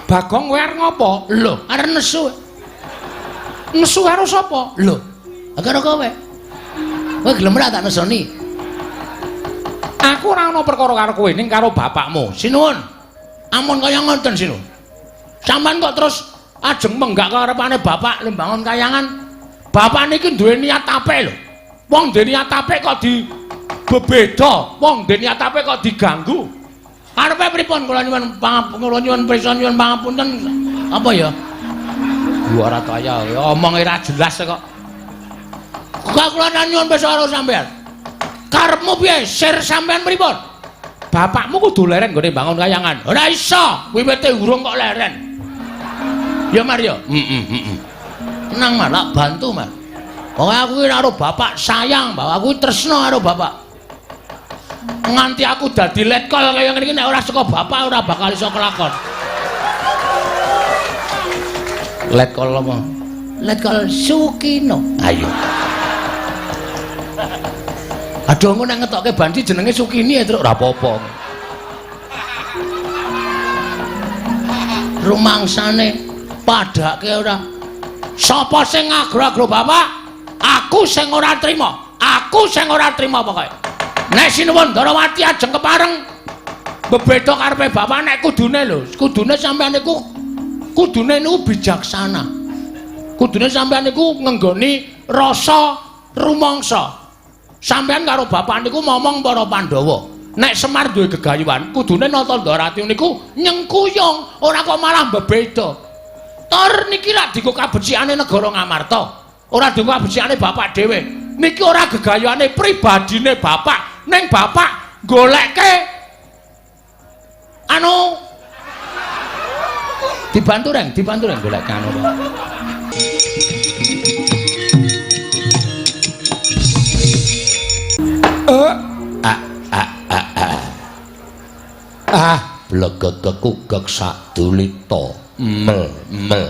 Bagong kowe arep ngopo? Lho, arep nesu. Nesu karo sapa? Lho, karo kowe. Kowe gelem ora tak nesoni? Aku ora ana perkara karo kowe ning karo bapakmu. Sinuwun. Ampun kaya ngoten sinuwun. Sampeyan kok terus ajeng menggak karepane bapak lembangun kayangan. Bapak niki duwe niat apik lho. Wong duwe niat apik kok di bebeda, wong duwe niat apik kok diganggu. Karepe pripun kula nyuwun kula nyuwun prisa nyuwun pangapunten apa ya? Ora kaya omong ora jelas kok. Kok kula nyuwun prisa karo sampeyan. Karepmu piye? Sir sampeyan pripun? Bapakmu kudu leren nggone bangun kayangan. Ora iso, wiwite urung kok leren. Ya Mar ya. Heeh. Tenang Mar, tak bantu Mar. Pokoke aku ki karo bapak sayang, bahwa aku tresno karo bapak. Nganti aku dadi letkol kaya ngene iki nek ora saka bapak ora bakal iso kelakon. Letkol apa? Letkol Sukino. Ayo. Aduh engko nek ngetokke banci jenenge Sukini ya truk ora apa-apa. Rumangsane padake ora. Sapa sing ngagro-agro bapak? Aku sing ora trima. Aku sing ora trima pokoke. Nek sinuwun Ndarawati ajeng kepareng bebeda karepe bapak nek kudune lho, kudune sampeyan niku kudune niku bijaksana. Kudune sampeyan niku ngenggoni rasa rumangsa. Sampeyan karo bapak niku momong para Pandhawa. Nek Semar duwe gegayuhan, kudune nata Ndarawati niku nyengkuyung, ora kok malah bebeda. Tor niki rak dienggo kabecikane negara Ngamarta. Ora dienggo kabecikane bapak dhewe. Niki ora gegayuhane pribadine bapak, ning bapak golekke anu dibantu reng, dibantu reng golek anu. Ah, blegegekugek sadulita mel mel.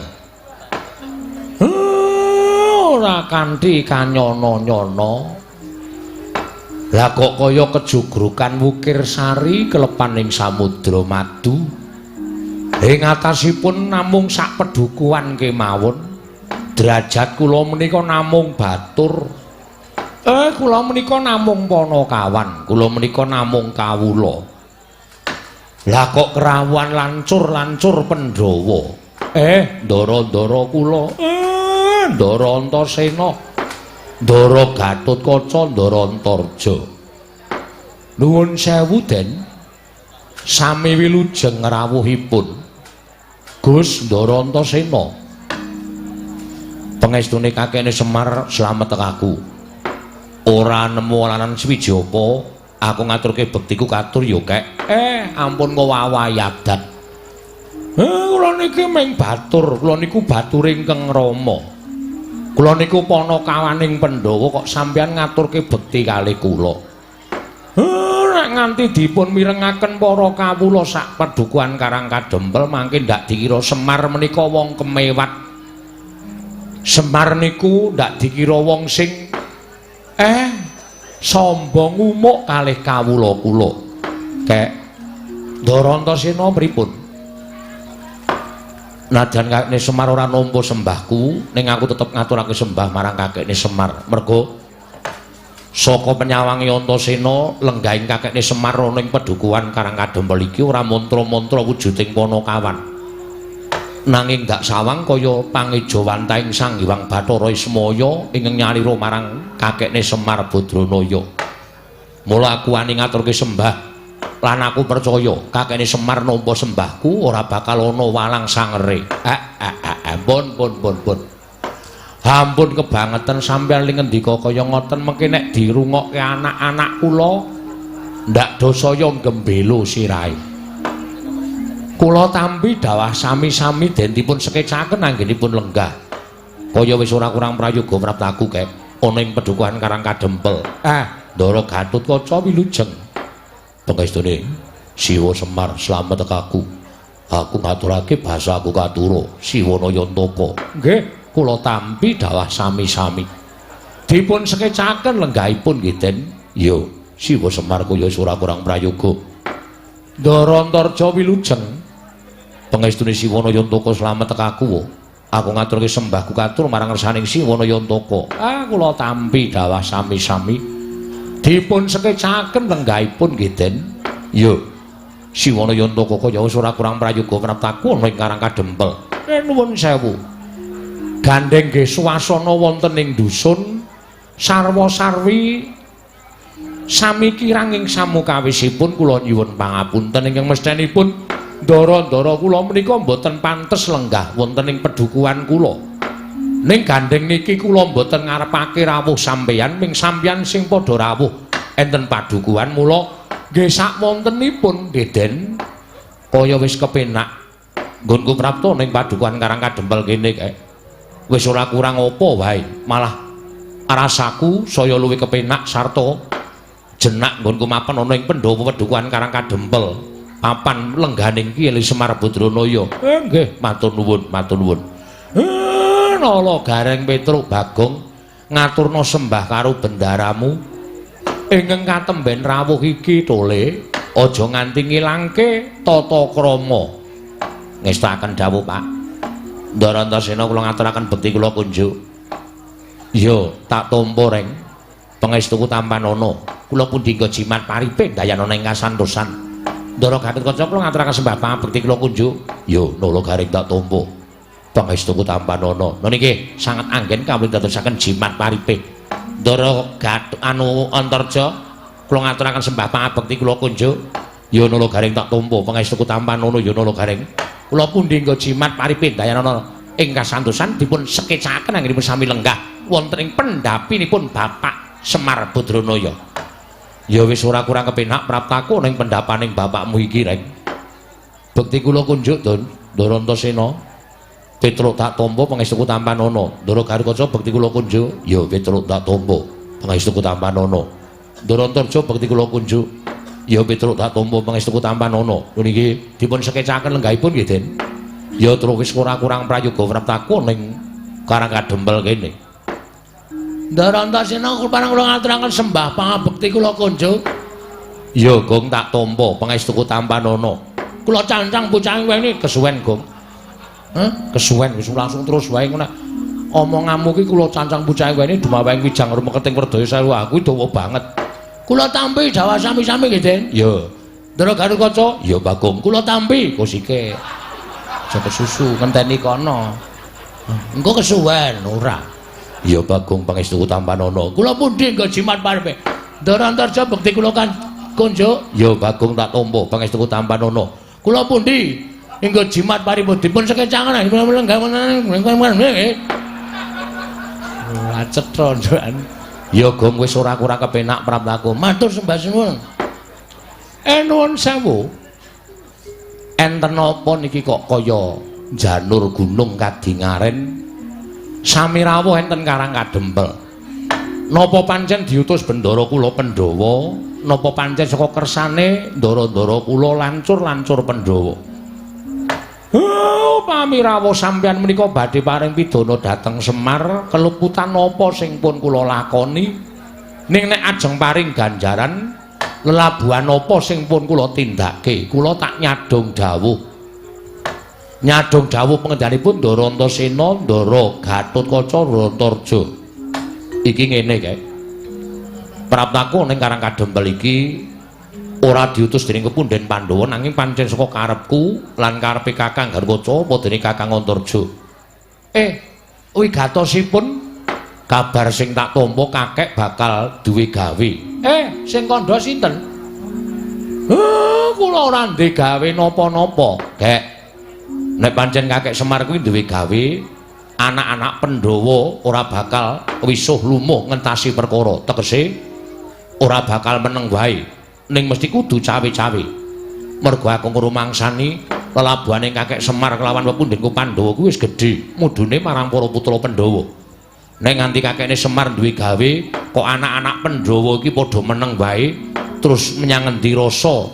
Ora kanthi kanyono-nyono. Lah kok kaya kejugrukan wukir sari kelepan ing samudra madu. Ing atasipun namung sak pedukuhan kemawon. Derajat kula menika namung batur. Kula menika namung panakawan, kula menika namung kawula. Lah kok kerawuhan lancur-lancur Pandhawa. Ndara-ndara kula. Ndara Antasena. Ndara Gatotkaca, Ndara Antarja. Nuwun sewu, Den. Sami wilujeng rawuhipun. Gus Ndara Antasena. Pangestune kakekne Semar slamet aku. Ora nemu alanan suwiji apa, aku ngaturke bektiku katur ya, Kek. Ampun ngowawahi adat. Kula niki ming batur, kula niku bature ingkang Rama. Kula niku panakawaning Pandhawa kok sampeyan ngaturke bekti kalih kula. Nek nganti dipun mirengaken para kawula sak padukuhan Karang Kadempel mangke ndak dikira Semar menika wong kemewat. Semar niku ndak dikira wong sing sombong umuk kalih kawula kula. Kek Ndara Antasena pripun? Najan kakekne Semar ora nampa sembahku, ning aku tetep ngaturake sembah marang kakekne Semar. Merga saka penyawange Antasena lenggahing kakekne Semar ana ing pedukuhan Karang Kadempel iki ora mantra-mantra wujuding panakawan. Nanging dak sawang kaya pangejawantahing Sang Hyang Bathara Ismaya ingkang nyalira marang kakekne Semar Badranaya. Mula aku wani ngaturke sembah lan aku percaya kakekne Semar nampa sembahku ora bakal ana walang sangere. Pun pun pun pun. Ampun kebangetan sampeyan ling ngendika kaya ngoten mengke nek dirungokke anak-anak kula ndak dosaya gembelo sirahe. Kula tampi dawah sami-sami den dipun sekecaken anggenipun lenggah. Kaya wis ora kurang prayoga praptaku Kek ana ing pedukuhan Karang Kadempel. Ndara Gatotkaca wilujeng. Pangestune Siwa Semar slamet aku. Aku ngaturake basa aku katura Siwa Nayantaka. Nggih, kula tampi dawah sami-sami. Dipun sekecaken lenggahipun nggih Den. Ya, Siwa Semar kaya wis ora kurang prayoga. Ndara Antarja wilujeng. Pangestune Siwana Yantaka slamet tekaku. Aku ngaturke sembahku katur marang ngersaning Siwana Yantaka. Ah, kula tampi dawah sami-sami. Dipun sekecaken lenggahipun nggih, Den. Yo. Siwana Yantaka kaya wis ora kurang prayoga praptaku ana ing Karang Kadempel. Nuwun sewu. Gandeng nggih swasana wonten ing dusun sarwa-sarwi sami kirang ing samukawisipun kula nyuwun pangapunten ingkang mesthenipun ndara-ndara kula menika mboten pantes lenggah wonten ing pedukuhan kula. Ning gandeng niki kula mboten ngarepake rawuh sampeyan, ming sampeyan sing padha rawuh enten padukuhan mula nggih sakwontenipun nggih Den kaya wis kepenak nggonku prapta ning padukuhan Karang Kadempel kene kae. Wis ora kurang apa wae, malah rasaku saya luwih kepenak sarta jenak nggonku mapan ana ing pendopo pedukuhan Karang Kadempel. Papan lengganing Ki Semar Badranaya. Nggih, matur nuwun, matur nuwun. Nala Gareng Petruk Bagong ngaturna sembah karo bendaramu. Ingkang katemben rawuh iki tole aja nganti ngilangke tata krama. Ngestakaken dawuh, Pak. Ndara Antasena kula ngaturaken bekti kula kunjuk. Iya, tak tampa reng. Pangestuku tampanana. Kula pundi nggo jimat paripe dayanana ing kasantosan. Ndara Gatotkaca kula ngaturaken sembah pangabekti kula kunjuk. Yo, Nala Gareng tak tampa. Pangestuku tampanana. Lha niki sanget anggen kawula dadosaken jimat paripe. Ndara Gatut anu Antarja kula ngaturaken sembah pangabekti kula kunjuk. Yo Nala Gareng tak tampa. Pangestuku tampanana yo Nala Gareng. Kula pundi nggo jimat paripe dayanana ing kasantosan dipun sekecaken anggenipun sami lenggah wonten ing pendhapinipun Bapak Semar Badranaya. Ya wis ora kurang kepenak praptaku ning pendhapaning bapakmu iki, Reng. Bekti kula kunjuk, Don. Ndara Antasena. Petruk tak tampa pangestuku tampanana. Ndara Garukaca bekti kula kunjuk. Ya Petruk tak tampa pangestuku tampanana. Ndara Antarja bekti kula kunjuk. Ya Petruk tak tampa pangestuku tampanana. Lho niki dipun sekecaken lenggahipun nggih, Den. Ya terus wis ora kurang prayoga praptaku ning Karang Kadempel kene. Ndara Antasena kula ngaturaken sembah pangabekti kula kunjuk. Ya Gong tak tampa pangestuku tampanana. Kula cancang bocah weni kesuwen, Gong. Hah? Kesuwen wis langsung terus wae ngono. Omonganmu ki kula cancang bocah weni dumaweng wijang rumeketing werdaya sewu aku dawa banget. Kula tampi dawah sami-sami nggih, Den. Ya. Ndara Garukaca? Ya, Bagong. Kula tampi kosike. Aja kesusu ngenteni kono. Engko kesuwen ora. Ya Bagong pangestuku tampanana. Kula pundi nggo jimat paripe. Ndara Antarja bekti kula kan kunjuk. Ya Bagong tak tampa pangestuku tampanana. Kula pundi nggo jimat paripe dipun sekecangen. Ora cetha njukan. Ya Gong wis ora kurang kepenak praptaku. Matur sembah suwun. Nuwun sewu. Enten apa niki kok kaya janur gunung kadingaren sami rawuh enten Karang Kadempel. Napa pancen diutus bendara kula Pandhawa? Napa pancen saka kersane ndara-ndara kula lancur-lancur Pandhawa? Oh, pamirawuh sampeyan menika badhe paring pidana dhateng Semar, keluputan napa sing pun kula lakoni? Ning nek ajeng paring ganjaran lelabuhan apa sing pun kula tindake? Kula tak nyadong dawuh. Nyadong dawuh pengendhanipun Ndara Antasena, Ndara Gatotkaca, Ndara Antarja. Iki ngene kae. Praptaku ning Karang Kadempel iki ora diutus dening kepunden Pandhawa nanging pancen saka karepku lan karepe Kakang Garukaca apa dening Kakang Antarja. Wigatosipun kabar sing tak tampa kakek bakal duwe gawe. Sing kandha sinten? Kula ora ndek gawe napa-napa, Kek. Nek pancen kakek Semar kuwi duwe gawe, anak-anak Pandhawa ora bakal wisuh lumuh ngentasi perkara. Tegese ora bakal meneng wae, ning mesti kudu cawe-cawe. Mergo aku ngrumangsani lelabuhane kakek Semar kelawan pepundhenku Pandhawa kuwi wis gedhe, mudune marang para putra Pandhawa. Nek nganti kakekne Semar duwe gawe, kok anak-anak Pandhawa iki padha meneng wae, terus menyang ngendi rasa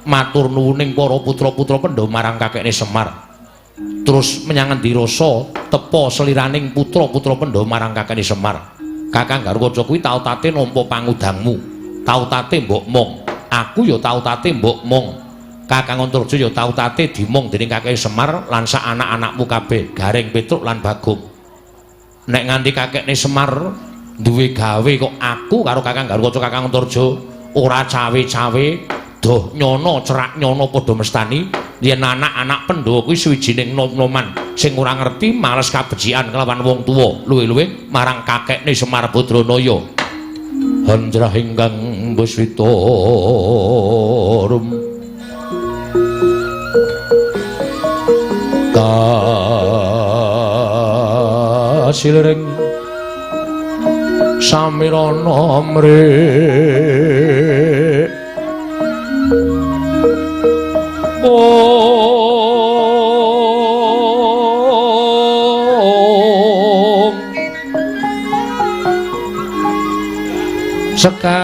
matur nuwuning para putra-putra Pandhawa marang kakekne Semar. Terus menyang ngendi rasa tepa seliraning putra-putra Pandhawa marang kakekne Semar. Kakang Garukaca kuwi tau tate nampa pangudangmu, tau tate mbok mong. Aku ya tau tate mbok mong. Kakang Antarja ya tau tate dimong dening kakeke Semar lan sak anak-anakmu kabeh, Gareng, Petruk lan Bagong. Nek nganti kakekne Semar duwe gawe kok aku karo Kakang Garukaca Kakang Antarja ora cawe-cawe, doh nyono cerak nyono padha mestani yen anak-anak Pandhawa kuwi suwijining nom-noman sing ora ngerti males kabecikan kelawan wong tuwa, luwih-luwih marang kakekne Semar Badranaya. Hanjrah ingkang buswita rum kasiliring samirana mrik om sekar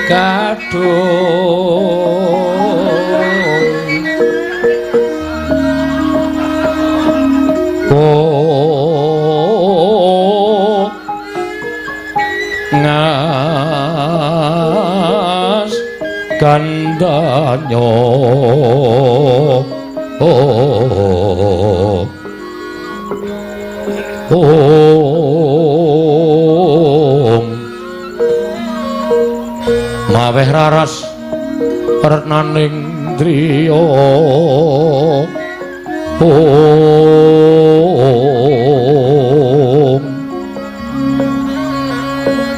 gadung ngas gandanyo oh om maweh raras retnaning driya om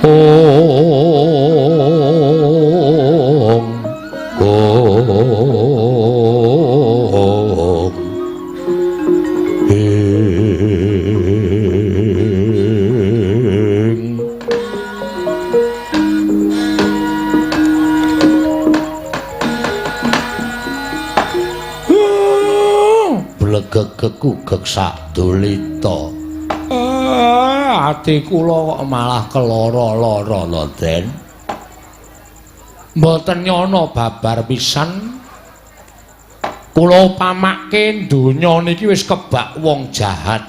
om om ing blegegegugeg sadulita. Ati kula kok malah keloro-loro lho, Den. Mboten nyono babar pisan. Kula upamake donya niki wis kebak wong jahat.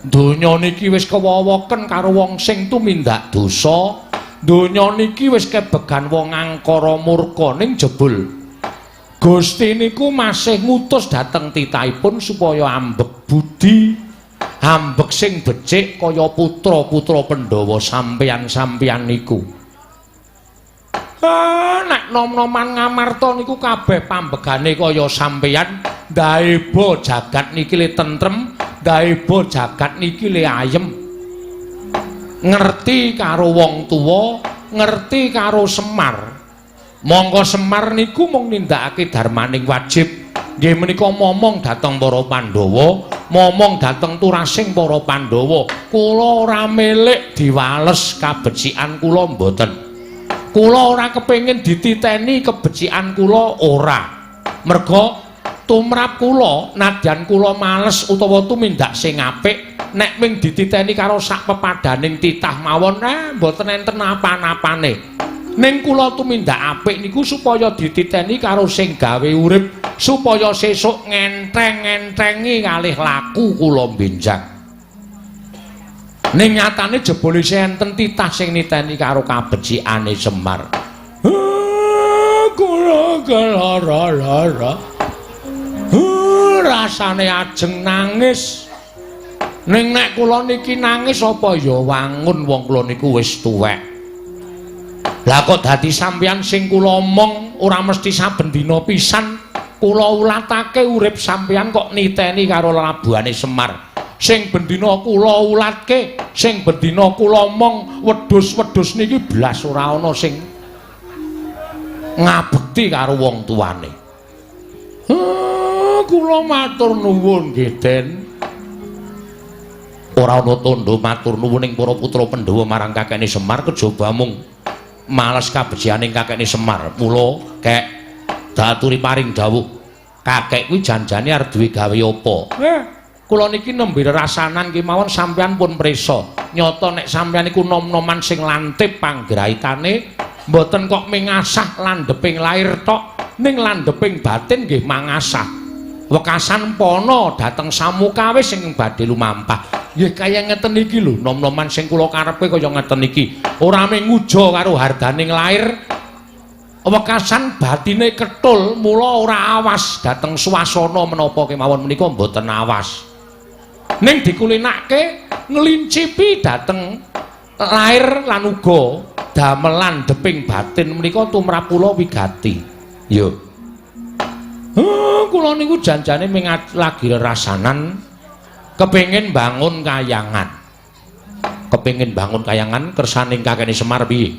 Donya niki wis kewowoken karo wong sing tumindak dosa. Donya niki wis kebegan wong angkara murka ning jebul Gusti niku masih ngutus dhateng titahipun supaya ambek budi, ambek sing becik kaya putra-putra Pandhawa sampeyan-sampeyan niku. Nek nom-noman Ngamarta niku kabeh pambegane kaya sampeyan, ndaeba jagat niki le tentrem, ndaeba jagat niki le ayem. Ngerti karo wong tuwa, ngerti karo Semar. Mongko Semar niku mung nindakake darmaning wajib. Nggih menika momong dhateng para Pandhawa, momong dhateng turasing para Pandhawa. Kula ora milik diwales kabecikan kula mboten. Kula ora kepengin dititeni kebecikan kula ora. Merga tumrap kula nadyan kula males utawa tumindak sing apik, nek ming dititeni karo sak pepadaning titah mawon mboten enten apa-apane. Ning kula tumindak apik niku supaya dititeni karo sing gawe urip, supaya sesuk ngentheng-ngenthengi kalih laku kula benjang. Ning nyatane jebule isih enten titah sing niteni karo kabecikane Semar. Kula kelara-lara. Rasane ajeng nangis. Ning nek kula niki nangis apa ya wangun wong kula niku wis tuwek. Lah kok dadi sampeyan sing kula omong ora mesti saben dina pisan kula ulatake urip sampeyan kok niteni karo lelabuhane Semar. Sing bendina kula ulatke, sing bendina kula omong wedhus-wedhus niki blas ora ana sing ngabekti karo wong tuane. Kula matur nuwun nggih, Den. Ora ana tandha matur nuwun ing para putra Pandhawa marang kakekne Semar kejaba mung males kabecikaning kakekne Semar. Mula kek daturi paring dawuh, kakek kuwi janjane arep duwe gawe apa? Kula niki nembe rasanan kemawon sampeyan pun prisa. Nyata nek sampeyan niku nom-noman sing lantip panggraitane, mboten kok mingasah landheping lair tok, ning landheping batin nggih mangasah. Wekasan pana dhateng samukawis sing badhe lumampah. Nggih kaya ngeten iki lho, nom-noman sing kula karepe kaya ngeten iki. Ora mung nguja karo hardaning lair, wekasan batine ketul, mula ora awas dhateng swasana menapa kemawon menika mboten awas. Ning dikulinake nglincipi dhateng lair lan uga damelan deping batin menika tumrap kula wigati. Yo. Kula niku janjane ming lagi rerasanan kepengin bangun kayangan. Kepengin bangun kayangan kersane kakene Semar piye?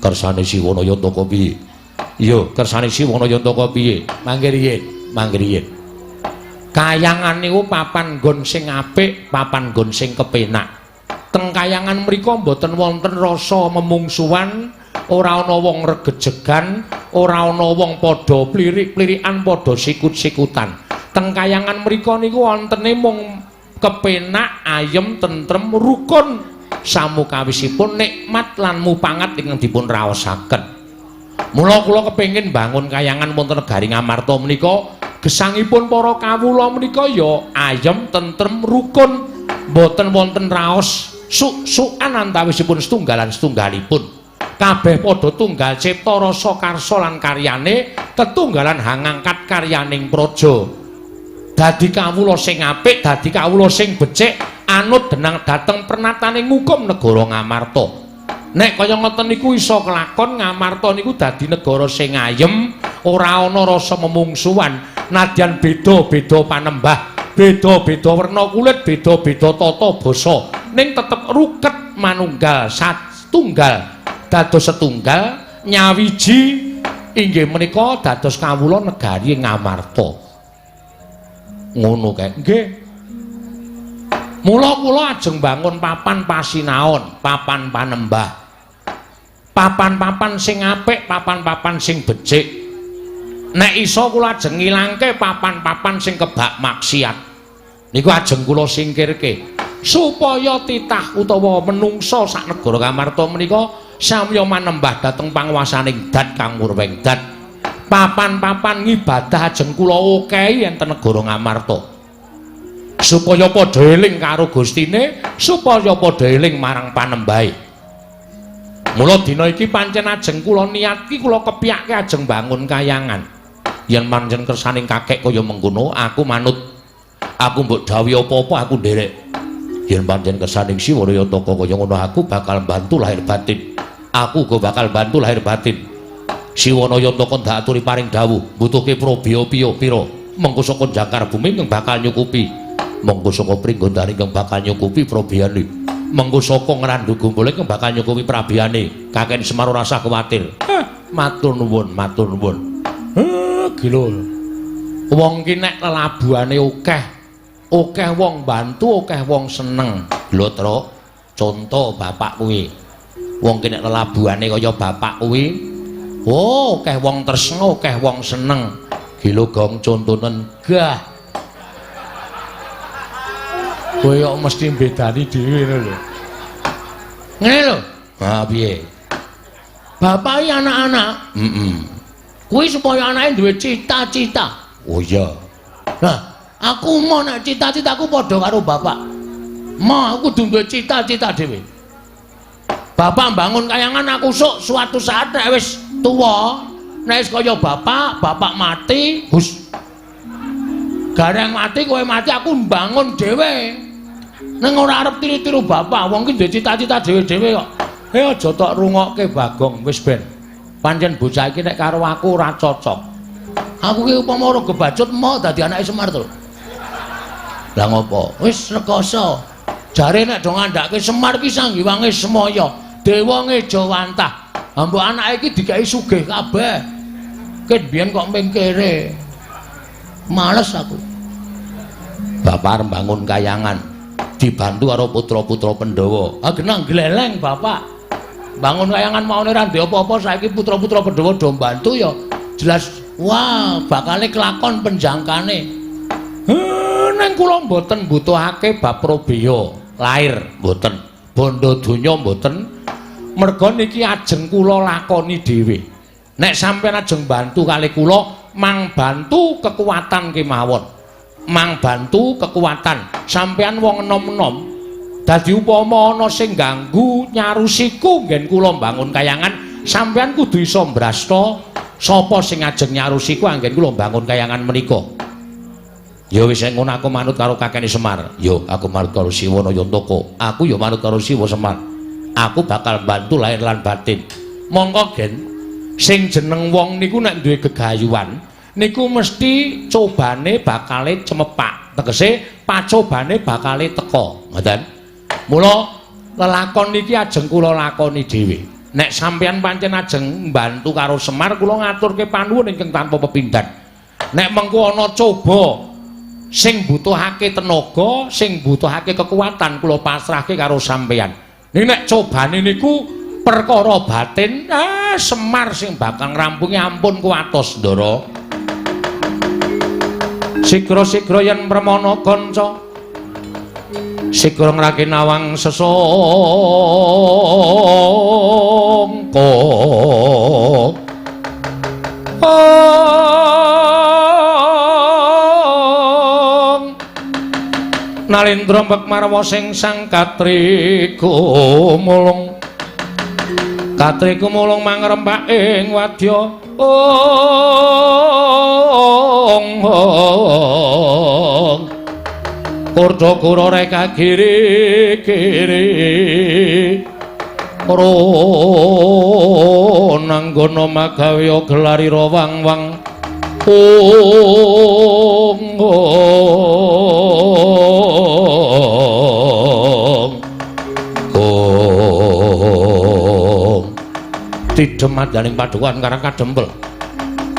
Kersane Siwana Yantaka piye? Iya, kersane Siwana Yantaka piye? Mangke riyin, mangke riyin. Kayangan niku papan nggon sing apik, papan nggon sing kepenak. Teng kayangan mriku mboten wonten rasa memungsuhan, ora ana wong regejegan, ora ana wong padha plirik-plirikan, padha sikut-sikutan. Teng kayangan mriku niku wontene mung kepenak, ayem, tentrem, rukun samukawisipun nikmat lan mupangat ingkang dipun raosaken. Mula kula kepengin bangun kayangan wonten negari Ngamarta menika gesangipun para kawula menika ya ayem, tentrem, rukun, mboten wonten raos suk-sukan antawisipun setunggalan setunggalipun. Kabeh padha tunggal cipta rasa karsa lan karyane, tetunggalan hangangkat karyaning praja. Dadi kawula sing apik, dadi kawula sing becik, anut denang dhateng pernatane ngukum negara Ngamarta. Nek kaya ngoten niku iso kelakon, Ngamarta niku dadi negara sing ayem, ora ana rasa memungsuhan, nadyan beda-beda panembah, beda-beda werna kulit, beda-beda tata basa, ning tetep ruket manunggal satunggal, dados setunggal nyawiji inggih menika dados kawula negari Ngamarta. Ngono kae. Nggih. Mula kula ajeng bangun papan pasinaon, papan panembah. Papan-papan sing apik, papan-papan sing becik. Nek iso kula ajeng ngilangke papan-papan sing kebak maksiat. Niku ajeng kula singkirke supaya titah utawa menungsa sak negara Ngamarta menika samya manembah dhateng panguwasaning Dat Kang Murweng Dat. Papan-papan ngibadah ajeng kula okehi enten negara Ngamarta. Supaya padha eling karo Gustine, supaya padha eling marang panembahe. Mula dina iki pancen ajeng kula niatki, kula kepyake ajeng bangun kayangan. Yen pancen kersaning kakek kaya mengkono, aku manut. Aku mbok dawuhi apa-apa aku nderek. Yen pancen kersaning Siwana Yantaka kaya ngono, aku bakal bantu lahir batin. Aku uga bakal bantu lahir batin. Siwana Yantaka ndak aturi paring dawuh, mbutuhke probya pira. Mengko saka jangkar bumi ingkang bakal nyukupi. Mengko saka Pringgondani ingkang bakal nyukupi probiyane. Mengko saka Ngrandu Gumbul ingkang bakal nyukupi prabiyane. Kakek Semar ora usah kuwatir. Matur nuwun, matur nuwun. Gila. Wong ki nek lelabuhane akeh, akeh wong bantu, akeh wong seneng. Lho, Truk, conto bapak kuwi. Wong ki nek lelabuhane kaya bapak kuwi, oh, akeh wong tresna, akeh wong seneng. Gila gong contonen gah. Kowe kok mesti mbedani dhewe ngono lho. Ngene lho. Ha piye? Bapak iki anak-anak. Heeh. Kuwi supaya anake duwe cita-cita. Oh iya. Nah, aku mau nek cita-citaku padha karo bapak. Mau aku kudu duwe cita-cita dhewe. Bapak bangun kayangan, aku sok suatu saat nek wis tuwa, nek wis kaya bapak, bapak mati, hus. Gareng mati, kowe mati, aku mbangun dhewe. Ning ora arep tiru-tiru bapak, wong ki duwe cita-cita dhewe-dhewe kok. Aja tok rungokke Bagong, wis ben. Pancen bocah iki nek karo aku ora cocok. Aku ki upama ora gebacut mau dadi anake Semar to. Lah ngopo? Wis rekoso. Jare nek do ngandhake Semar ki sanggiwange semaya, dewa ngejawantah. Ha mbok anake iki dikai sugih kabeh. Ket biyen kok mengkere. Males aku. Bapak arep bangun kayangan dibantu karo putra-putra Pandhawa. Ah genah gleleng bapak. Bangun kayangan maune ora ndek apa-apa, saiki putra-putra Pandhawa do mbantu ya jelas wah bakale kelakon penjangkane. Neng kula mboten mbutuhake bab probeya lair mboten, bondo donya mboten. Merga niki ajeng kula lakoni dhewe. Nek sampeyan ajeng bantu kali kula, mang bantu kekuatan kemawon. Mang bantu kekuatan. Sampeyan wong enom-enom Dadi upama ana sing ganggu nyarusiku nggen kula mbangun kayangan, sampeyan kudu iso mbrasta sapa sing ajeng nyarusiku anggen kula mbangun kayangan menika. Ya wis ngono aku manut karo kakene Semar. Ya aku manut karo Siwa Nayantaka. Aku ya manut karo Siwa Semar. Aku bakal bantu lahir lan batin. Mongko gen sing jeneng wong niku nek duwe gegayuhan niku mesti cobane bakale cemepak. Tegese pacobane bakale teka. Ngoten. Mula lelakon niki ajeng kula lakoni dhewe. Nek sampeyan pancen ajeng mbantu karo Semar kula ngaturke panuwun ingkang tanpa pepindhan. Nek mengko ana coba sing butuhake tenaga, sing butuhake kekuatan kula pasrahke karo sampeyan. Ning nek cobane niku perkara batin, Semar sing bakal ngrampungi ampun kuwatos, Ndara. Sigra-sigra yen premana kanca, sigra ngrake nawang sesangka. Nalendra mbek marwa sing sang katri gumulung. Katri gumulung mangrempak ing wadya. Ong ong. Kurda kura reka kiri kiri. Ronanggana magawe gelarira wang-wang. Ong ong. Ong. Tidhem madyaning padukan Karang Kadempel.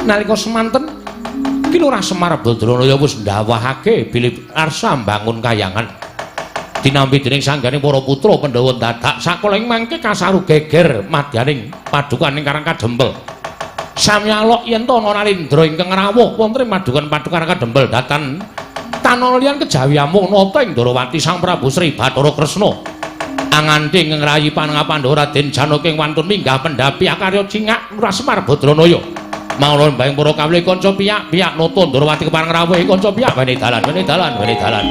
Nalika semanten Ki Lurah Semar Badranaya wis ndawahake bilih arsa mbangun kayangan. Dinampi dening sanggane para putra Pandhawa dadak sakoling mangke kasaru geger madyaning padukan ing Karang Kadempel. Sami alok yen to ana Nalendra ingkang rawuh wonten ing padukan Karang Kadempel datan tanah liyan kejawi amung nata ing Ndorowati Sang Prabu Sri Bathara Kresna. Anganti ing ngrayi panengah Pandhawa Raden Janaka ing wantun minggah pendhapi akarya cingak Lurah Semar Badranaya. Mangla mbayang para kawula kanca piyak-piyak nata Ndorowati kepareng rawuh kanca piyak wene dalan wene dalan wene dalan.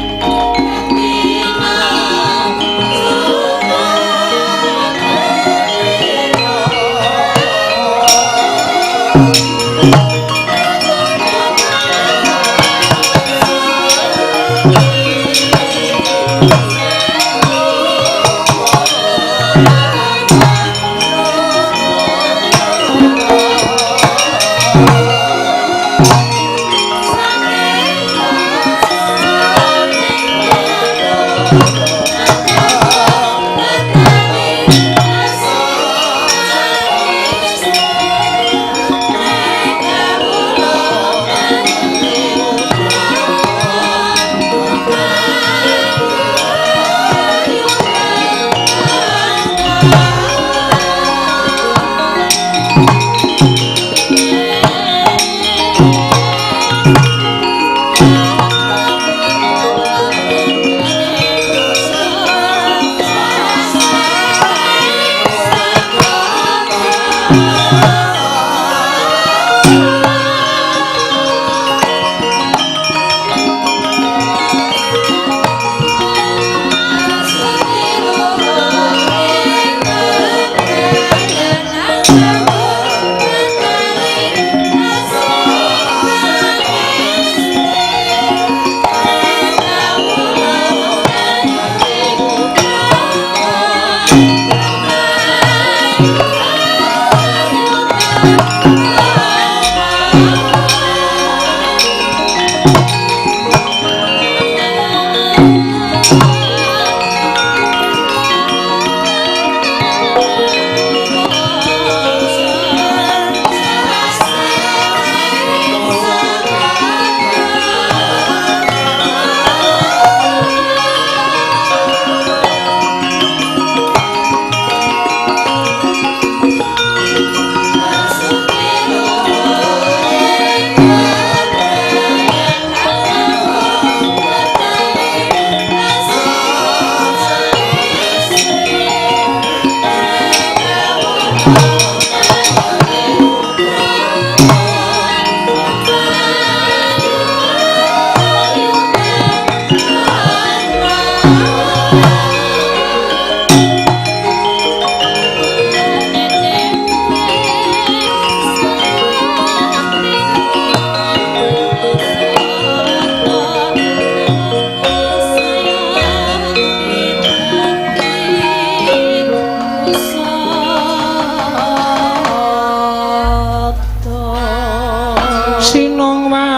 Sinongwati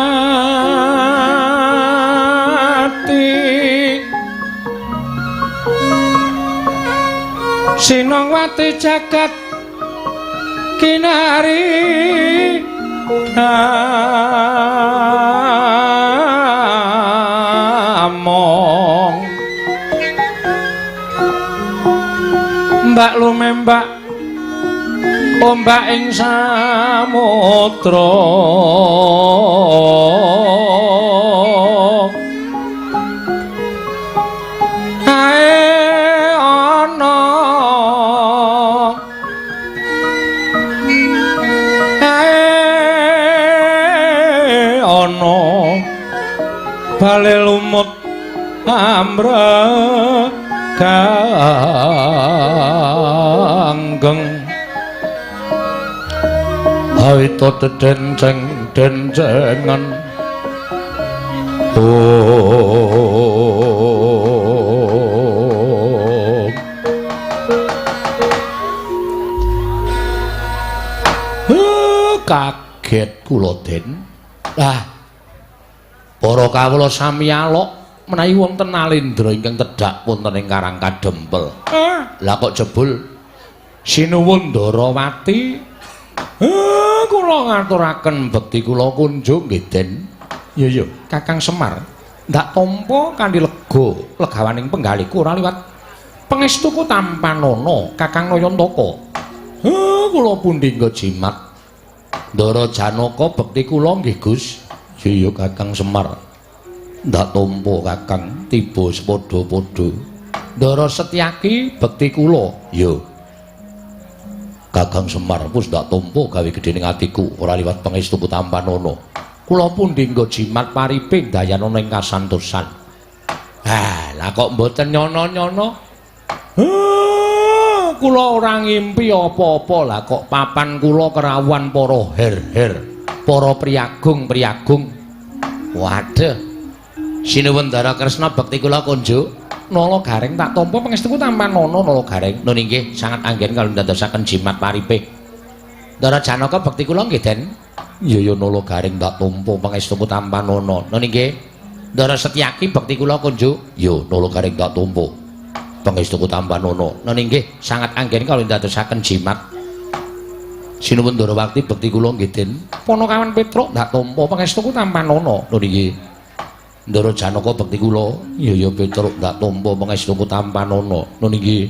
Sinongwati jagat kinari among mbak lumembak ombak ing samudra ae ana ae ana bale lumut amre ganggeng awita dedenceng dencengan oh kaget kula Den. Lah para kawula sami alok menawi wonten Nalendra ingkang tedhak wonten ing Karang Kadempel. Lah kok jebul Sinuwun Ndarawati. Kula ngaturaken bekti kula kunjung nggih Den. Iya iya, Kakang Semar. Ndak tampa kanthi lega, legawaning penggalihku ora liwat pangestuku tampanana Kakang Nayantaka. Kula pundi nggo jimat. Ndara Janaka bekti kula nggih Gus. Iya iya Kakang Semar. Ndak tampa Kakang tiba sepadha-padha. Ndara Setyaki bekti kula. Iya. Kakang Semar wis ndak tampa gawe gedhe ning atiku ora liwat pangestuku tampanana. Kula pundi nggo jimat paripe ndayanana ing kasantosan. Ah, lah kok mboten nyono-nyono? Kula ora ngimpi apa-apa lah kok papan kula kerawuhan para her-her, para priyagung-priyagung. Waduh. Sinuwun Ndara Kresna bekti kula kunjuk. Nala Gareng tak tampa pangestuku tampanana Nala Gareng. Nun inggih sangat anggen kalih ndadosaken jimat paripe. Ndara Janaka bekti kula nggih Den. Iya ya Nala Gareng tak tampa pangestuku tampanana. Nun inggih. Ndara Setyaki bekti kula kunjuk. Ya Nala Gareng tak tampa pangestuku tampanana. Nun inggih sangat anggen kalih ndadosaken jimat. Sinuwun Ndarawati bekti kula nggih Den. Panakawan Petruk tak tampa pangestuku tampanana. Nun inggih. Ndara Janaka bekti kula. Iya ya Petruk ndak tampa pangestuku tampanana. Nun inggih.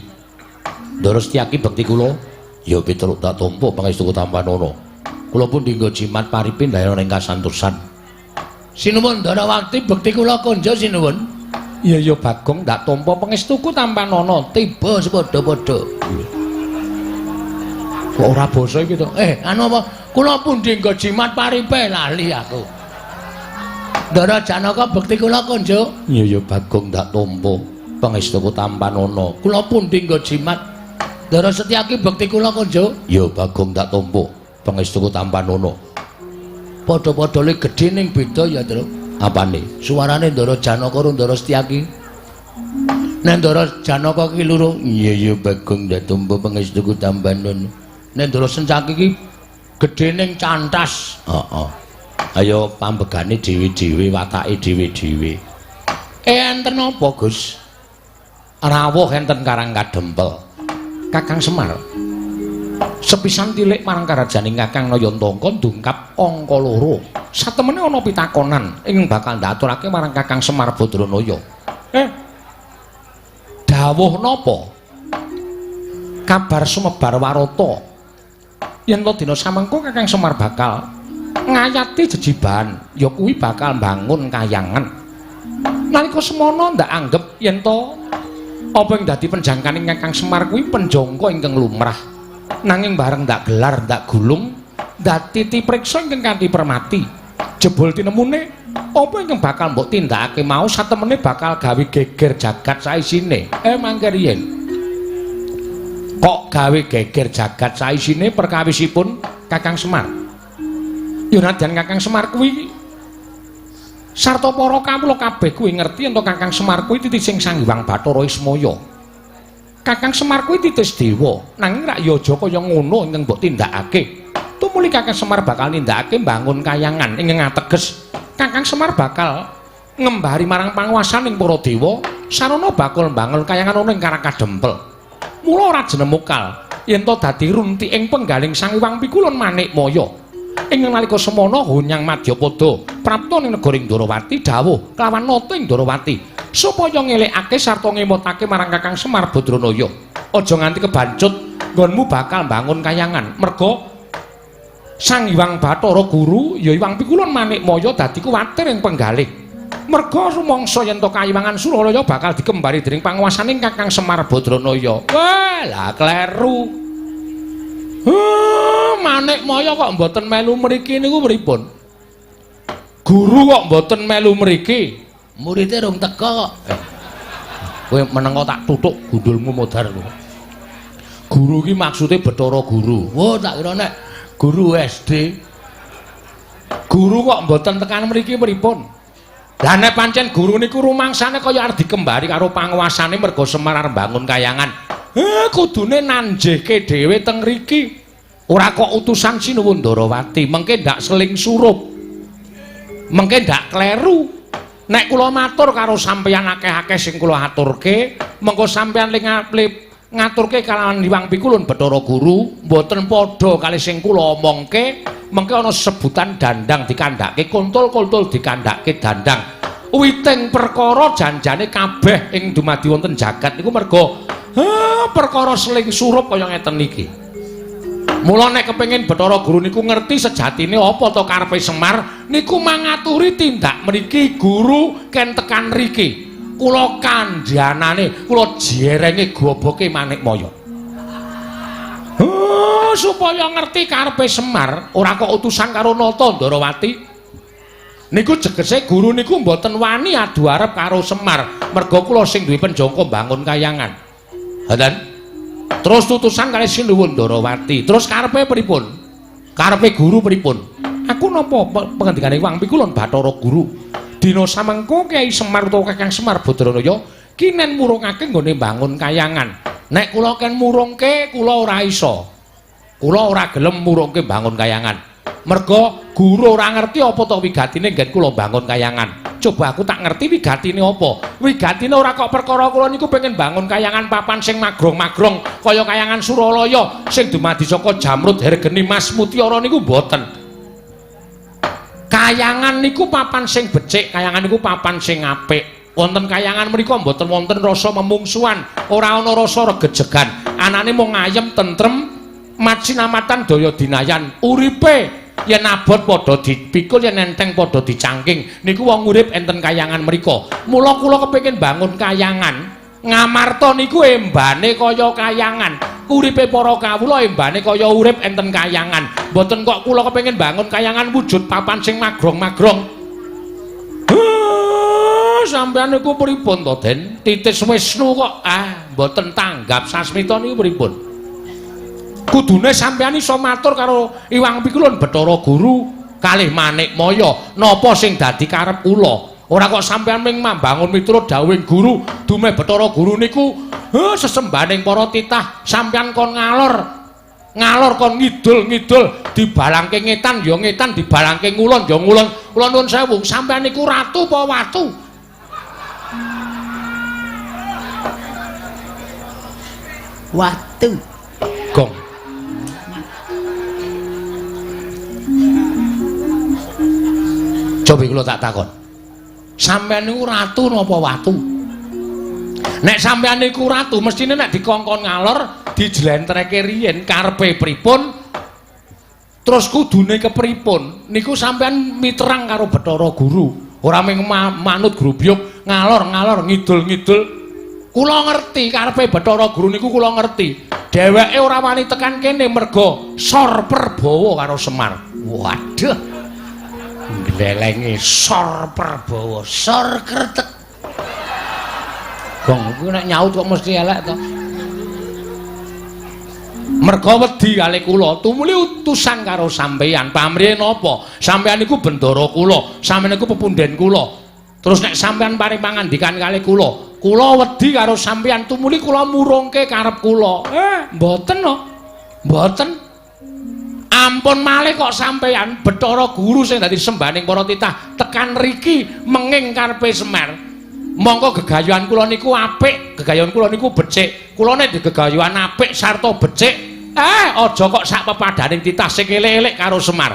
Ndara Setyaki bekti kula. Ya Petruk ndak tampa pangestuku tampanana. Kula pun dinggo jimat paripe ndayana ing kasantosan. Sinuwun Ndarawati bekti kula konjo sinuwun. Iya ya Bagong ndak tampa pangestuku tampanana. Tiba sepadha-padha. Kok ora basa iki to? Anu apa? Kula pun dinggo jimat paripe lali aku. Ndara Janaka bekti kula kunjuk. Iya ya Bagong ndak tampa pangestuku tampanana. Kula pundi nggo jimat. Ndara Setyaki bekti kula kunjuk. Ya Bagong ndak tampa pangestuku tampanana. Padha-padha le gedhe ning beda ya, Truk. Apane? Suarane Ndara Janaka karo Ndara Setyaki. Nek Ndara Janaka ki loro, iya ya Bagong ndak tampa pangestuku tampanana. Nek Ndara Setyaki ki gedhe ning cantas. Heeh. Ayo pambegane dhewe-dhewe, watake dhewe-dhewe. Enten apa, Gus? Rawuh enten Karang Kadempel. Kakang Semar. Sepisan tilik marang karajaning Kakang Nayantaka ndungkap angka 2. Satemene ana pitakonan ing bakal ndaturake marang Kakang Semar Badranaya. Dawuh napa? Kabar sumebar warata. Yen to dina samengko Kakang Semar bakal ngayati jejibahan, ya kuwi bakal mbangun kayangan. Nalika semono ndak anggep yen to apa ing dadi penjangkaning Kakang Semar kuwi penjangka ingkang lumrah. Nanging bareng ndak gelar, ndak gulung, ndak titi priksa ingkang kanthi permati. Jebul tinemune apa ingkang bakal mbok tindakake mau satemene bakal gawe geger jagat saisine. Mangke riyen. Kok gawe geger jagat saisine perkawisipun Kakang Semar? Ya nadyan Kakang Semar kuwi sarta para kawula kabeh kuwi ngerti yen to Kakang Semar kuwi titising Sang Hyang Bathara Ismaya. Kakang Semar kuwi titis dewa, nanging rak ya aja kaya ngono ingkang mbok tindakake. Tumuli Kakang Semar bakal nindakake mbangun kayangan ing ngateges Kakang Semar bakal ngembari marang panguwasaning para dewa sarana bakal mbangun kayangan ana ing Karang Kadempel. Mula ora jenemukal yen to dadi runti ing penggaling Sang Hyang Pikulun Manikmaya. Ing nalika semana Hunyang Madyapada prapta ning negara Ndrawati dawuh kelawan nata ing Ndrawati supaya ngelekake sarta ngemotake marang Kakang Semar Badranaya. Aja nganti kebancut nggonmu bakal mbangun kayangan merga Sang Hyang Bathara Guru ya Hyang Pikulun Manikmaya dadi kuwatir ing penggalih. Merga rumangsa yen to kayiwangan Suralaya bakal dikembari dening panguwasaning Kakang Semar Badranaya. Wah, lah kleru. Manikmaya kok mboten melu mriki niku pripun? Guru kok mboten melu mriki? Murite rung teka kok. Kowe meneng kok tak tutuk gundulmu modar kowe. Guru iki maksude Bathara Guru. Wah, tak kira nek guru SD. Guru kok mboten tekan mriki pripun? Lah nek pancen guru niku rumangsane kaya arep dikembari karo panguwasane merga Semar arep mbangun kayangan. Kudune nanjehke dhewe teng mriki. Ora kok utusan Sinuwun Ndrawati, mengke ndak seling surup. Mengke ndak kleru. Nek kula matur karo sampeyan akeh-akeh sing kula aturke, mengko sampeyan ngaturke kalawan Hyang Pikulun Bathara Guru, mboten padha kali sing kula omongke, mengke ana sebutan dandang dikandhake kontol-kontol dikandhake dandang. Witing perkara janjane kabeh ing dumadi wonten jagat niku merga perkara seling surup kaya ngeten iki. Mula nek kepengin Bathara Guru niku ngerti sejatine apa to karepe Semar niku mangaturi tindak mriki guru ken tekan mriki. Kula kandhanane, kula jerenge goboke Manikmaya. Supaya ngerti karepe Semar, ora kok utusan karo Nata Ndrawati. Niku jegese guru niku mboten wani adu arep karo Semar, merga kula sing duwe penjangka mbangun kayangan. Ngoten. Terus tutusan kali Sinuwun Ndrawati. Terus karepe pripun? Karepe guru pripun? Aku napa pengendikane Hyang Pikulun Bathara Guru. Dina samengko Kyai Semar utawa Kakang Semar Badranaya kinen murungake nggone mbangun kayangan. Nek kula ken murungke kula ora iso. Kula ora gelem murungke mbangun kayangan. Merga guru ora ngerti apa to wigatine nggen kula mbangun kayangan. Coba aku tak ngerti wigatine apa. Wigatine ora kok perkara kula niku pengen bangun kayangan papan sing magrong-magrong kaya kayangan Suralaya sing dumadi saka jamrud hergeni mas mutiara niku mboten. Kayangan niku papan sing becik, kayangan niku papan sing apik. Wonten kayangan mriku mboten wonten rasa memungsuhan, ora ana rasa regejegan. Anane mung ayem tentrem, macinamatan daya dinayan. Uripe yen abot padha dipikul, yen enteng padha dicangking. Niku wong urip enten kayangan mriku. Mula kula kepengin bangun kayangan. Ngamarta niku embane kaya kayangan. Uripe para kawula embane kaya urip enten kayangan. Mboten kok kula kepengin bangun kayangan wujud papan sing magrong-magrong. Sampeyan niku pripun to, Den? Titis Wisnu kok mboten tanggap sasmita niku pripun? Kudune sampeyan iso matur karo Hyang Pikulun Bathara Guru kalih Manikmaya napa sing dadi karep kula. Ora kok sampeyan ming mambangun miturut dawuhing guru, dumeh Bathara Guru niku sesembahaning para titah, sampeyan kon ngalor. Ngalor kon ngidul-ngidul, dibalangke ngetan ya ngetan, dibalangke ngulon ya ngulon. Kula nuwun sewu, sampeyan niku ratu apa watu? Watu. Gong. Coba kula tak takon. Sampeyan niku ratu napa watu? Nek sampeyan niku ratu, mestine nek dikongkon ngalor dijlentreke riyin karepe pripun, terus kudune kepripun, niku sampeyan miterang karo Bathara Guru. Ora mung manut grubyuk ngalor-ngalor ngidul-ngidul. Kula ngerti karepe Bathara Guru niku kula ngerti. Dheweke ora wani tekan kene merga sor perbawa karo Semar. Waduh. Glelenge sor perbawa, sor kretek. Gong kuwi nek nyaut kok mesti elek to. Merga wedi kalih kula, tumuli utusan karo sampeyan. Pamrihe napa? Sampeyan niku bendara kula, sampeyan niku pepunden kula. Terus nek sampeyan paring pangandikan kalih kula, kula wedi karo sampeyan, tumuli kula murungke karep kula. Mboten no. Mboten. Ampun malih kok sampeyan Bathara Guru sing dadi sembahaning para titah tekan riki menging karepe Semar. Mongko gegayuhan kula niku apik, gegayuhan kula niku becik. Kula nek digegayuhan apik sarta becik, aja kok sak pepadaning titah sing elek-elek karo Semar.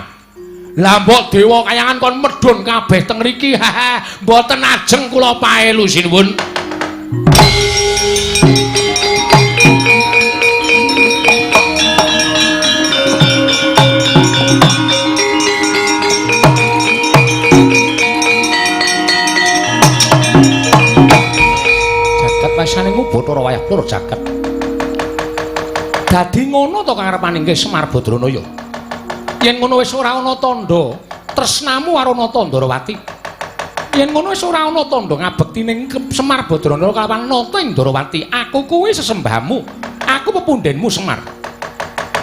Lah mbok dewa kayangan kon medhun kabeh teng riki. Mboten ajeng kula paelu sinuwun. Wasaningmu Bathara wayah plur jagat. Dadi ngono to karepane nggih Semar Badranaya. Yen ngono wis ora ana tandha tresnamu karo Nata Ndarawati. Yen ngono wis ora ana tandha ngabekti ning Semar Badranaya kalawan Nata ing Ndarawati. Aku kuwi sesembahmu. Aku pepundhenmu Semar.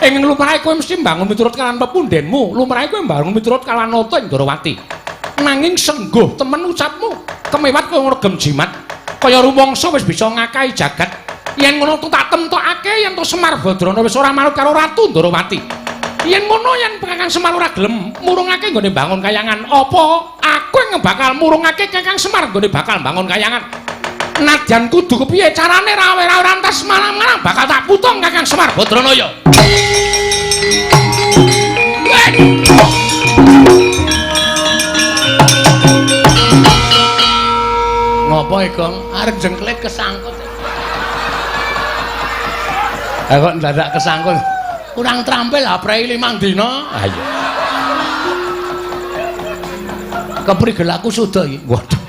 Ing lumrahe kowe mesti mbangun miturut kalawan pepundhenmu, lumrahe kowe mbangun miturut kalawan Nata ing Ndarawati. Nanging sengguh temen ucapmu, kemewat kowe ngregem jimat. Kaya rumangsa wis bisa ngakahi jagat. Yen ngono tak temtokake yen to Semar Badrana wis ora manut karo Ratu Ndarawati. Yen ngono yen Kakang Semar ora gelem murungake nggone bangun kayangan, apa aku yang bakal murungake Kakang Semar nggone bakal bangun kayangan? Nadyan kudu kepiye carane rawe-rawe rantas malang-malang bakal tak putung Kakang Semar Badranaya. Ngopo Gong? Arep jengklet kesangkut. Ha kok ndadak kesangkut. Kurang terampil aprei 5 dina. Ha iya. Keprigel aku suda iki. Waduh.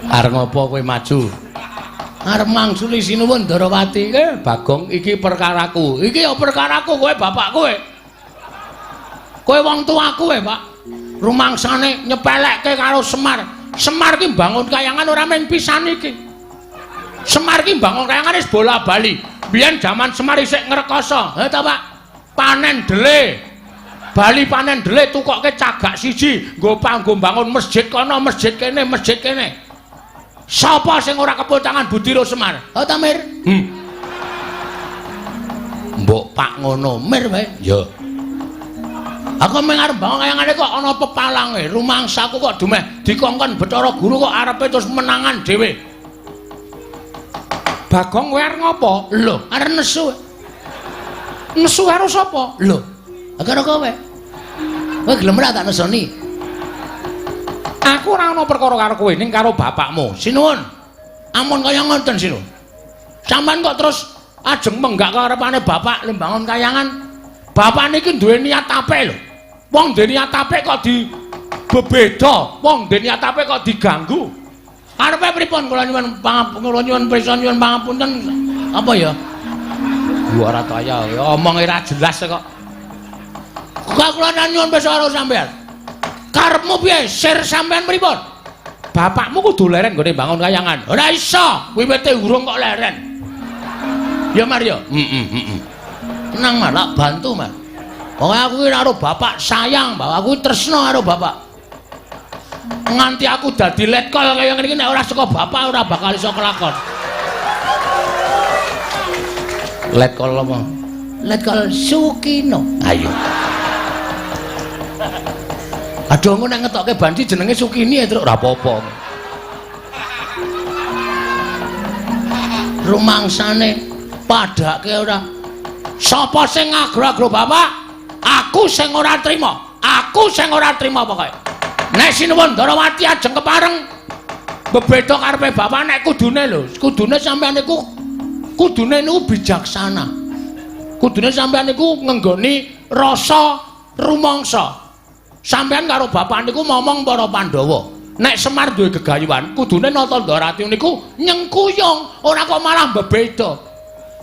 Arep ngopo kowe maju? Arep mangsuli sinuwun Ndarawati. Bagong iki perkaraku. Iki ya perkaraku kowe bapak kowe. Kowe wong tuaku kowe, Pak. Rumangsane nyepelekke karo Semar. Semar ki mbangun kayangan ora mung pisan iki. Semar ki mbangun kayangan wis bola-bali. Biyen jaman Semar isih ngrekoso. Ha ta, Pak? Panen dele. Bali panen dele tukokke cagak siji nggo panggo mbangun masjid kono, masjid kene, masjid kene. Sapa sing ora kepul tangan budi ro Semar? Ha ta, Mir? Mbok Pak ngono, Mir wae. Ya. Aku mung arep bangun kayangane kok ana pepalange, rumangsaku kok dumeh dikongkon Bathara Guru kok arepe terus menangan dhewe. Bagong kowe arep ngopo? Lho, arep nesu. Nesu karo sapa? Lho, karo kowe. Kowe gelem ora tak nesoni? Aku ora ana perkara karo kowe ning karo bapakmu. Sinuwun. Ampun kaya ngoten sinuwun. Sampeyan kok terus ajeng menggak karepane bapak le mbangun kayangan. Bapak niki duwe niat apik lho. Wong duwe niat apik kok di bebeda, wong duwe niat apik kok diganggu. Karepe pripun kula nyuwun kula nyuwun prisa nyuwun pangapunten apa ya? Ora kaya omong ora jelas kok. Kok kula nyuwun prisa karo sampeyan. Karepmu piye? Sir sampeyan pripun? Bapakmu kudu leren nggone bangun kayangan. Ora iso, wiwite urung kok leren. Ya Mar ya? Heeh. Tenang Mar, tak bantu Mar. Pokoke aku ki karo bapak sayang, bapak aku tresno karo bapak. Nganti aku dadi letkol kaya ngene iki nek ora saka bapak ora bakal iso kelakon. Letkol apa? Letkol Sukino. Ayo. Aduh engko nek ngetokke banci jenenge Sukini ya truk ora apa-apa. Rumangsane padhake ora. Sapa sing ngagro-agro bapak? Aku sing ora trima. Aku sing ora trima pokoke. Nek sinuwun Ndarawati ajeng kepareng bebeda karepe bapak nek kudune lho, kudune sampeyan niku kudune niku bijaksana. Kudune sampeyan niku ngenggoni rasa rumangsa. Sampeyan karo bapak niku momong para Pandhawa. Nek Semar duwe gegayuhan, kudune Nata Ndarawati niku nyengkuyung, ora kok malah bebeda.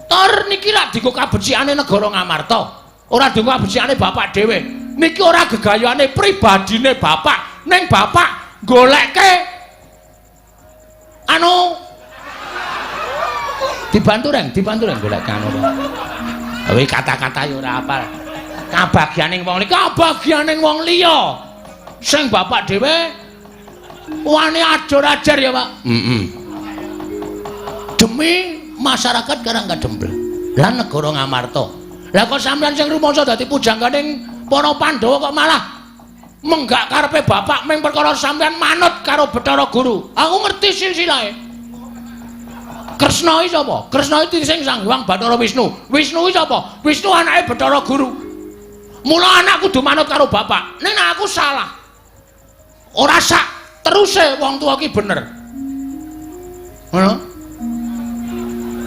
Tor niki lak dienggo kabecikane negara Ngamarta. Ora dienggo kabecikane bapak dhewe. Niki ora gegayuhane pribadine bapak, ning bapak golekke anu dibantu reng, golek anu. Kuwi kata-kata ya ora apal. Kabagyaning wong liya, kabagyaning wong liya. Sing bapak dhewe wani ajur-ajar ya, Pak. Heeh. Demi masyarakat Karangkadempel lan negara Ngamarta. Lah kok sampeyan sing rumangsa dadi pujangganing para Pandhawa kok malah menggak karepe bapak ming perkara sampeyan manut karo Bathara Guru. Aku ngerti silsilahe. Kresna iki sapa? Kresna iki sing Sang Hyang Bathara Wisnu. Wisnu iki sapa? Wisnu anake Bathara Guru. Mula anak kudu manut karo bapak. Ning aku salah. Ora sak teruse wong tuwa ki bener. Ngono?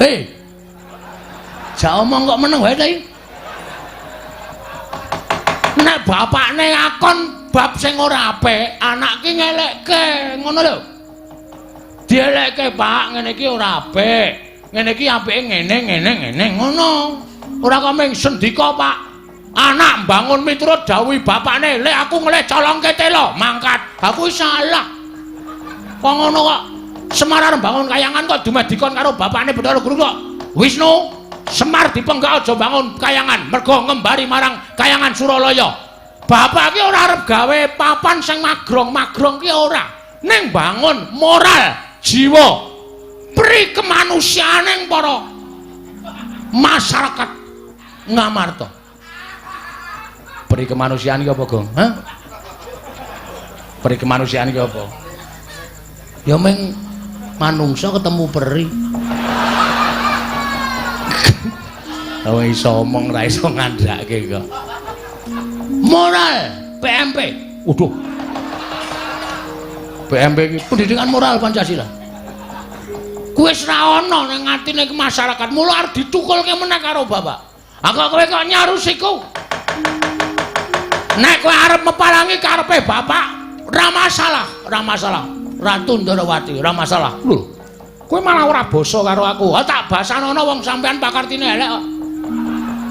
Hei. Jak omong kok meneng wae ta iki? Nek bapakne ngakon bab sing ora apik, anak ki ngelekke, ngono lho. Dielekke, Pak, ngene iki ora apik. Ngene iki apike ngene ngene ngene ngono. Ora kok mung sendika, Pak. Anak mbangun miturut dawuh bapakne, "Lek aku ngelih colongke telo, mangkat." Aku salah. Kok ngono kok Semar arep mbangun kayangan kok dumeh dikon karo bapakne Bathara Guru kok. Wisnu, Semar dipenggak aja bangun kayangan, mergo ngembari marang kayangan Suralaya. Bapak ki ora arep gawe papan sing magrong-magrong ki ora. Ning bangun moral, jiwa, pri kemanusiaaning para masyarakat Ngamarta. Pri kemanusiaan ki apa, Gong? Hah? Pri kemanusiaan ki apa? Ya meng manungsa ketemu peri. Oh iso omong ra iso ngandhake kok. Moral PMP. Waduh. PMP iki pendidikan moral Pancasila. Kuwi wis ra ana nang atine masyarakat. Mula arep ditukulke meneh karo bapak. Aku kowe kok nyarusiku. Nek kowe arep meparangi karepe bapak, ora masalah, ora masalah. Ratu Ndorowati, ora masalah. Lho. Kowe malah ora basa karo aku. Ha tak basanono wong sampean pakartine elek kok.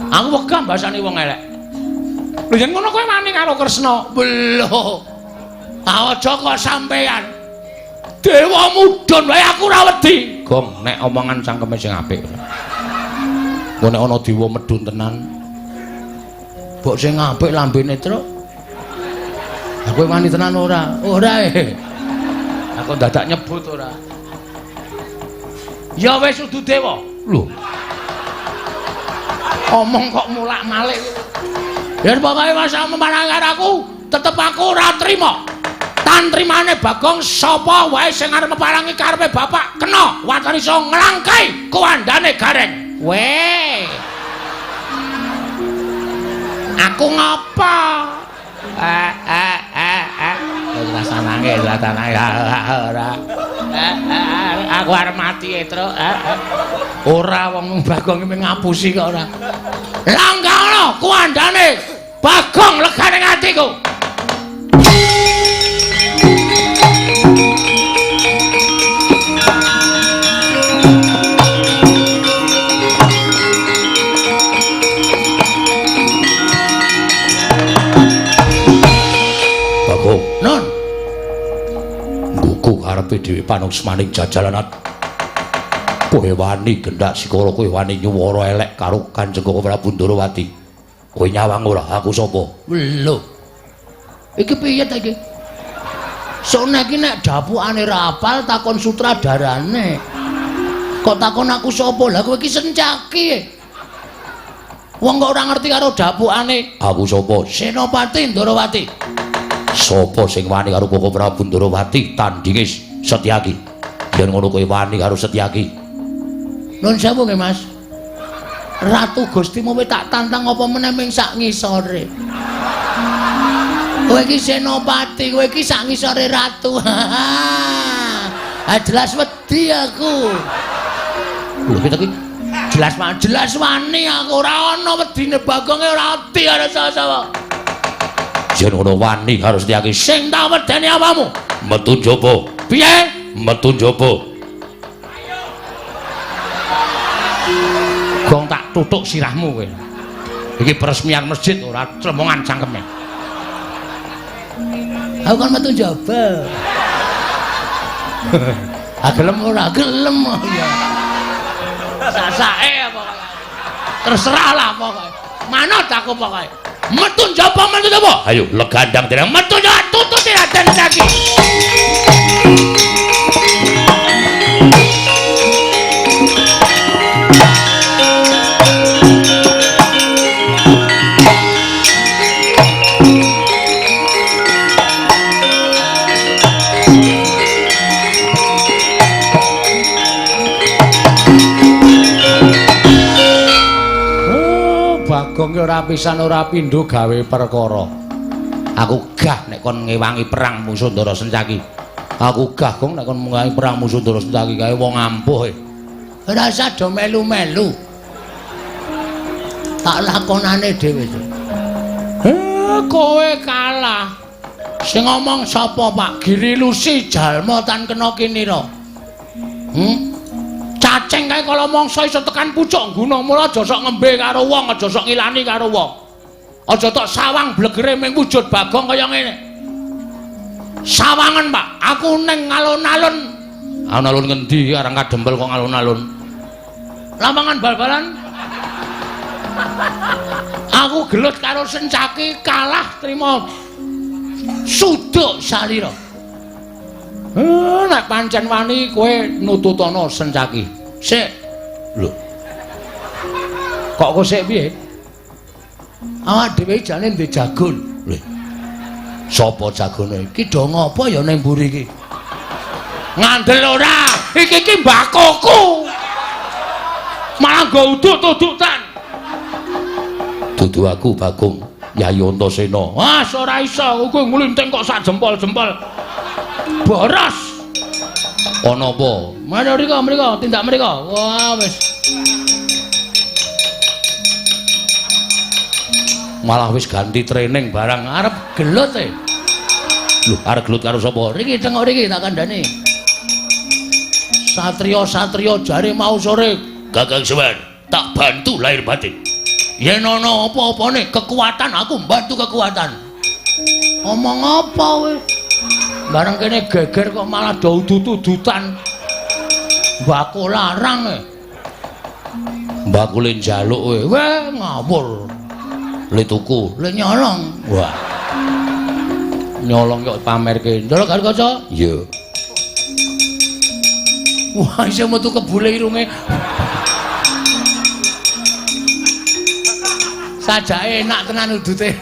Aku wegah basane wong elek. Lho yen ngono kowe wani karo Kresna. Lho. Aja kok sampean. Dewa mudhun wae aku ora wedi. Gong, nek omongan cangkeme sing apik. Engko nek ana dewa medhun tenan. Mbok sing apik lambene, Truk. Aku wani tenan ora? Ora e. Aku dadak nyebut ora. Ya wis udu dewa. Lho. Omong kok mulak-malik. Ya pokoke masa memarang karo aku, tetep aku ora trima. Tantrimane Bagong sapa wae sing arep meparangi karepe bapak kena waton iso nglangkai kuwandane Gareng. Weh. Aku ngapa? Ora nangis, ora nangis, ora. Aku arep mati, Truk. Ora wong Bagong iki ngapusi kok ora. Langga ana kuwandane Bagong legane atiku. Bagong, Non. Nggugu karepe dhewe panungsmaning jajalanat. Kowe wani gendak sikara, kowe wani nyuwara elek karo Kanjeng Prabu Ndorowati. Kowe nyawang ora aku sapa? Lho. Iki piye ta iki? Sone iki nek dapukane ra apal takon sutradarane. Kok takon aku sapa? Lah kowe iki sencaki. Wong kok ora ngerti karo dapukane. Aku sapa? Senopati Ndorowati. Sapa sing wani karo Koko Prabu Ndorowati tandinge Setyaki? Yen ngono kowe wani karo Setyaki. Nuwun sewu nggih, Mas. Ratu Gustimu kowe tak tantang apa meneh ming sak ngisore. Kowe iki senopati, kowe iki sak ngisore ratu. Ah jelas wedi aku. Lho kita iki jelas jelas wani aku ora ana wedine Bagonge ora wedi karo sapa-sapa. Yen ngono wani karo Setyaki. Sing tak wedeni apamu? Metu njaba. Piye? Metu njaba. Gong tak tutuk sirahmu kowe. Iki peresmian masjid ora clemongan cangkeme. Aku kan metu njaba. Ah gelem ora? Gelem ya. Sasake pokoke. Terserah lah pokoke. Manut aku pokoke. Metu njaba, metu njaba. Ayo legandang dereng metu njaba tututi Raden Setyaki. ki ora pisan ora pindho gawe perkara. Aku gah nek kon ngewangi perang musuh Ndara Sencaki. Aku gah Gong nek kon ngewangi perang musuh Ndara Sencaki kae wong ampuh e. Ora usah do melu-melu. Tak lakonane dhewe. Kowe kalah. Sing ngomong sapa, Pak? Giri Lusi jalma tan kena kinira. Cacing kae kala mangsa iso tekan pucuk gunung, mula aja sok ngembe karo wong, aja sok ngilani karo wong. Aja tok sawang blegere ming wujud Bagong kaya ngene. Sawangen, Pak, aku ning alun-alun. Alun-alun ngendi arang kadempel kok alun-alun? Lapangan bal-balan. Aku gelut karo Sencaki kalah trima suduk salira. Nek pancen wani kowe nututana Sencaki. Sik. Lho. Kok kowe sik piye? Awak dhewe jane ndek jagon. Lho. Sapa jagone? Iki do ngopo ya ning mburi iki? Ngandel ora? Iki iki mbakoku. Malah nggo udut-udutan. Dudu aku Bagong Yayi Antasena. Wah, ora iso, kowe nglinting kok sak jempol-jempol. Boros. Ana apa? Mari mriko, mriko, tindak mriko. Wah, wis. Malah wis ganti training barang arep gelut e. Lho, arep gelut karo sapa? Riki tengok riki tak kandhani. Satria-satria jare mau sore, Kakang Semar, tak bantu lahir batin. Yen ana apa-apane kekuatan aku mbantu kekuatan. Omong apa kowe? Bareng kene geger kok malah do udut-udutan. Mbako larang e. Mbako le njaluk kowe. Weh ngawur. Le tuku, le nyolong. Wah. Nyolong kok pamerke. Ndelok karo kaca? Iya. Wah, isih metu kebule irunge. Sajake enak tenan udute.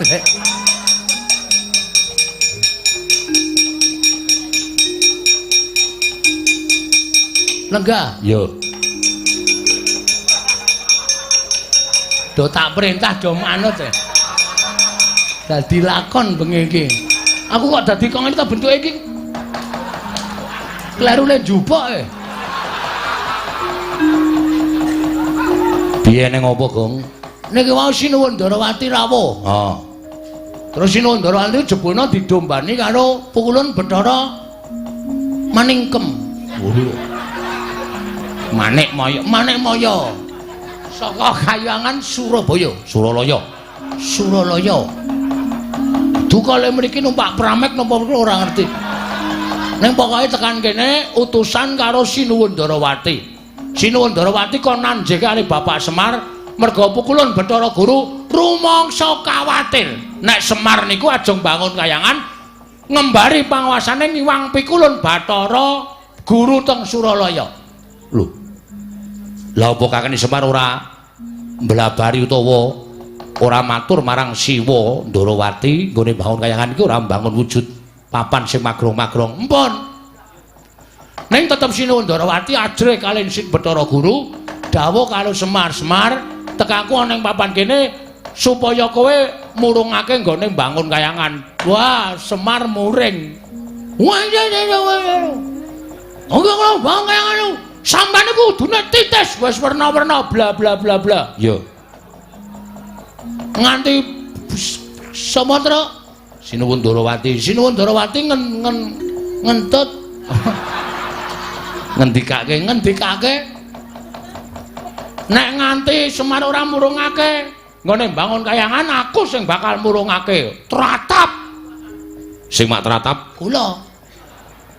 Lenggah. Yo. Do tak perintah do manut e. Dadi lakon bengi iki. Aku kok dadi kok ngene ta bentuke iki. Klerune njupuk e. Piye ning opo, Gong? Niki wau Sinuwun Ndarawati rawuh. Heeh. Terus Sinuwun Ndarawati jebulna didombani karo pukulun Bathara Maningkem. Manik Maya, Manik Maya. Saka kayangan Surabaya, Suralaya. Suralaya. Duka le mriki numpak pramek napa ora ngerti. Ning pokoke tekan kene utusan karo Sinuwun Ndarawati. Sinuwun Ndarawati kon nanjeke karo Bapak Semar merga pukulun Bathara Guru rumangsa kawatir nek Semar niku ajeng bangun kayangan ngembari panguasane ngiwang pikulun Bathara Guru teng Suralaya. Lho. Lah apa kakene Semar ora mblabari utawa ora matur marang Siwa Ndarawati nggone bangun kayangan iki ora mbangun wujud papan sing magrong-magrong. Empun. Ning tetep Sinuwun Ndarawati ajrih kaliyan Bathara Guru dawuh karo Semar, Semar tekaku ana ing papan kene supaya kowe murungake nggone mbangun kayangan. Wah, Semar muring. Wah, iya iya iya. Oke, kalau bangun kayangan sampean iku kudune titis wis werna-werna bla bla bla bla. Iya. Nganti Sumatera Sinuwun Ndarawati, Sinuwun Ndarawati ngentut ngendikake, ngendikake nek nganti Semar ora murungake nggone mbangun kayangan aku sing bakal murungake. Tratap. Sing mak tratap kula.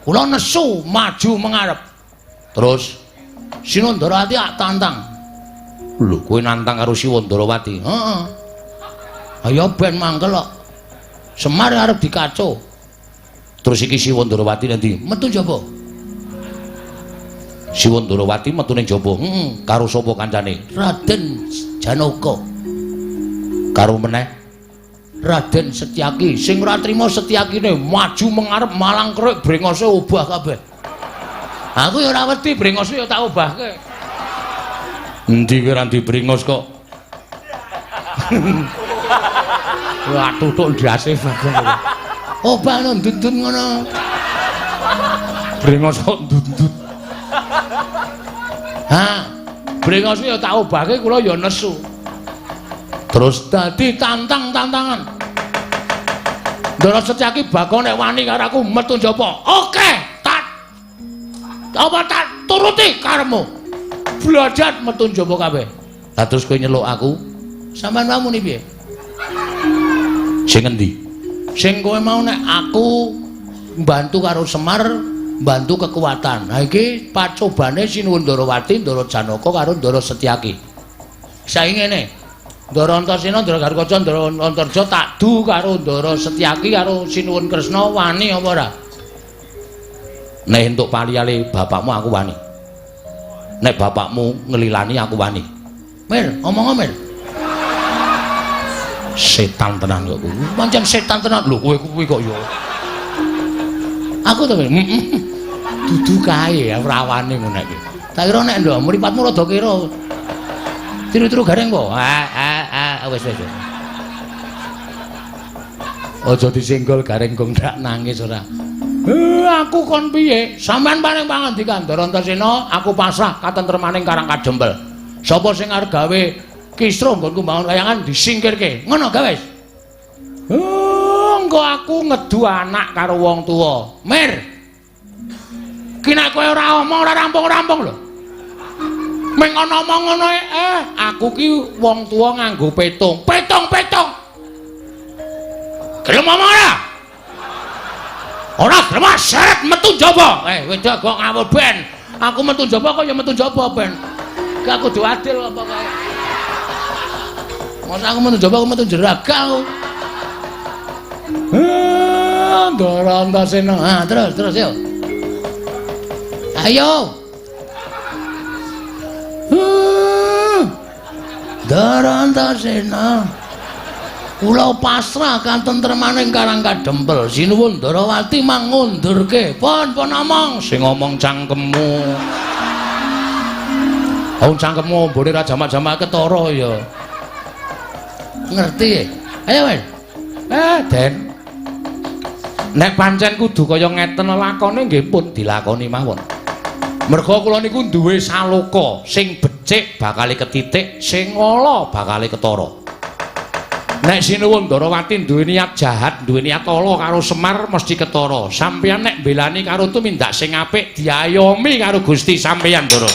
Kula nesu maju mengarep. Terus Sinuwun Ndarawati ak tantang. Lho, kowe nantang karo Sinuwun Ndarawati? Heeh. Ayo ben mangkel kok. Semar arep dikaco. Terus iki Sinuwun Ndarawati nanti metu njaba. Sinuwun Ndarawati metu ning jaba. Heeh. Karo sapa kancane? Raden Janaka. Karo meneh Raden Setyaki. Sing ora trima Setyakine maju mengarep malang krek brengose obah kabeh. Aku ya ora wedi brengose ya tak obahke. Endi kowe ora ndi brengos kok? Wah, tutuk ndase Bagong. Obah no ndut-ndut ngono. Brengos kok ndut-ndut. Ha, brengos ya tak obahke kula ya nesu. Terus dadi tantang-tantangan. Ndara Setyaki Bagong nek wani karo aku metu njaba. Oke, tak apa tak turuti karepmu. Blajat metu njaba kabeh. Lah terus kowe nyeluk aku, sampean mau muni piye? Sing endi? Sing kowe mau nek aku mbantu karo Semar, mbantu kekuatan. Ha iki pacobane Sinuwun Ndarawati, Ndara Janaka karo Ndara Setyaki. Saiki ngene. Ndara Antasena, Ndara Garukaca, Ndara Antarja tak du karo Ndara Setyaki karo Sinuwun Kresna wani apa ora? Nek entuk paliyale bapakmu aku wani. Nek bapakmu ngelilani aku wani. Mir, omong Mir. Setan tenan kok kuwi. Pancen setan tenan. Lho kowe kuwi kok ya. Aku to heeh. Dudu kae rawane ngono iki. Tak kira nek ndok mripatmu rada kira. Tiru-tiru gareng po. Ah ah wis wis. Aja disenggol gareng gong ndak nangis ora. Aku kon piye? Sampeyan paring pangandikan Ndara Antasena, aku pasrah katentremaning Karang Kadempel. Sapa sing arep gawe kisruh nggonku mbangun layangan disingkirke. Ngono gawe wis. Engko aku ngedu anak karo wong tuwa. Mir. Ki nek kowe ora omong ora rampung-rampung lho. Meng ana omong ngono aku ki wong tuwa nganggo petung. Petung-petung. Gelem omong ora? Ora gelem seret metu njaba. Wedok kok ngawur ben. Aku metu njaba kok ya metu njaba ben. Gak kudu adil apa kae. Masa aku metu njaba aku metu jeraga aku. Ndara Antasena. Ha, terus terus yo. Ayo. Ndara Antasena. Kula pasrah katentremaning Karang Kadempel. Sinuwun Ndarawati mangundurke. Pun pun omong sing ngomong cangkemmu. Wong cangkemmu mbone ra jamak-jamak ketara ya. Ngerti? Ayo, Mas. Den. Nek pancen kudu kaya ngeten lakone nggih pun dilakoni mawon. Merga kula niku duwe saloka sing becik bakale ketitik, sing ala bakale ketara. Nek Sinuwun Ndarawati duwe niat jahat, duwe niat ala karo Semar mesti ketara. Sampeyan nek mbelani karo tumindak sing apik diayomi karo Gusti sampeyan, Ndara.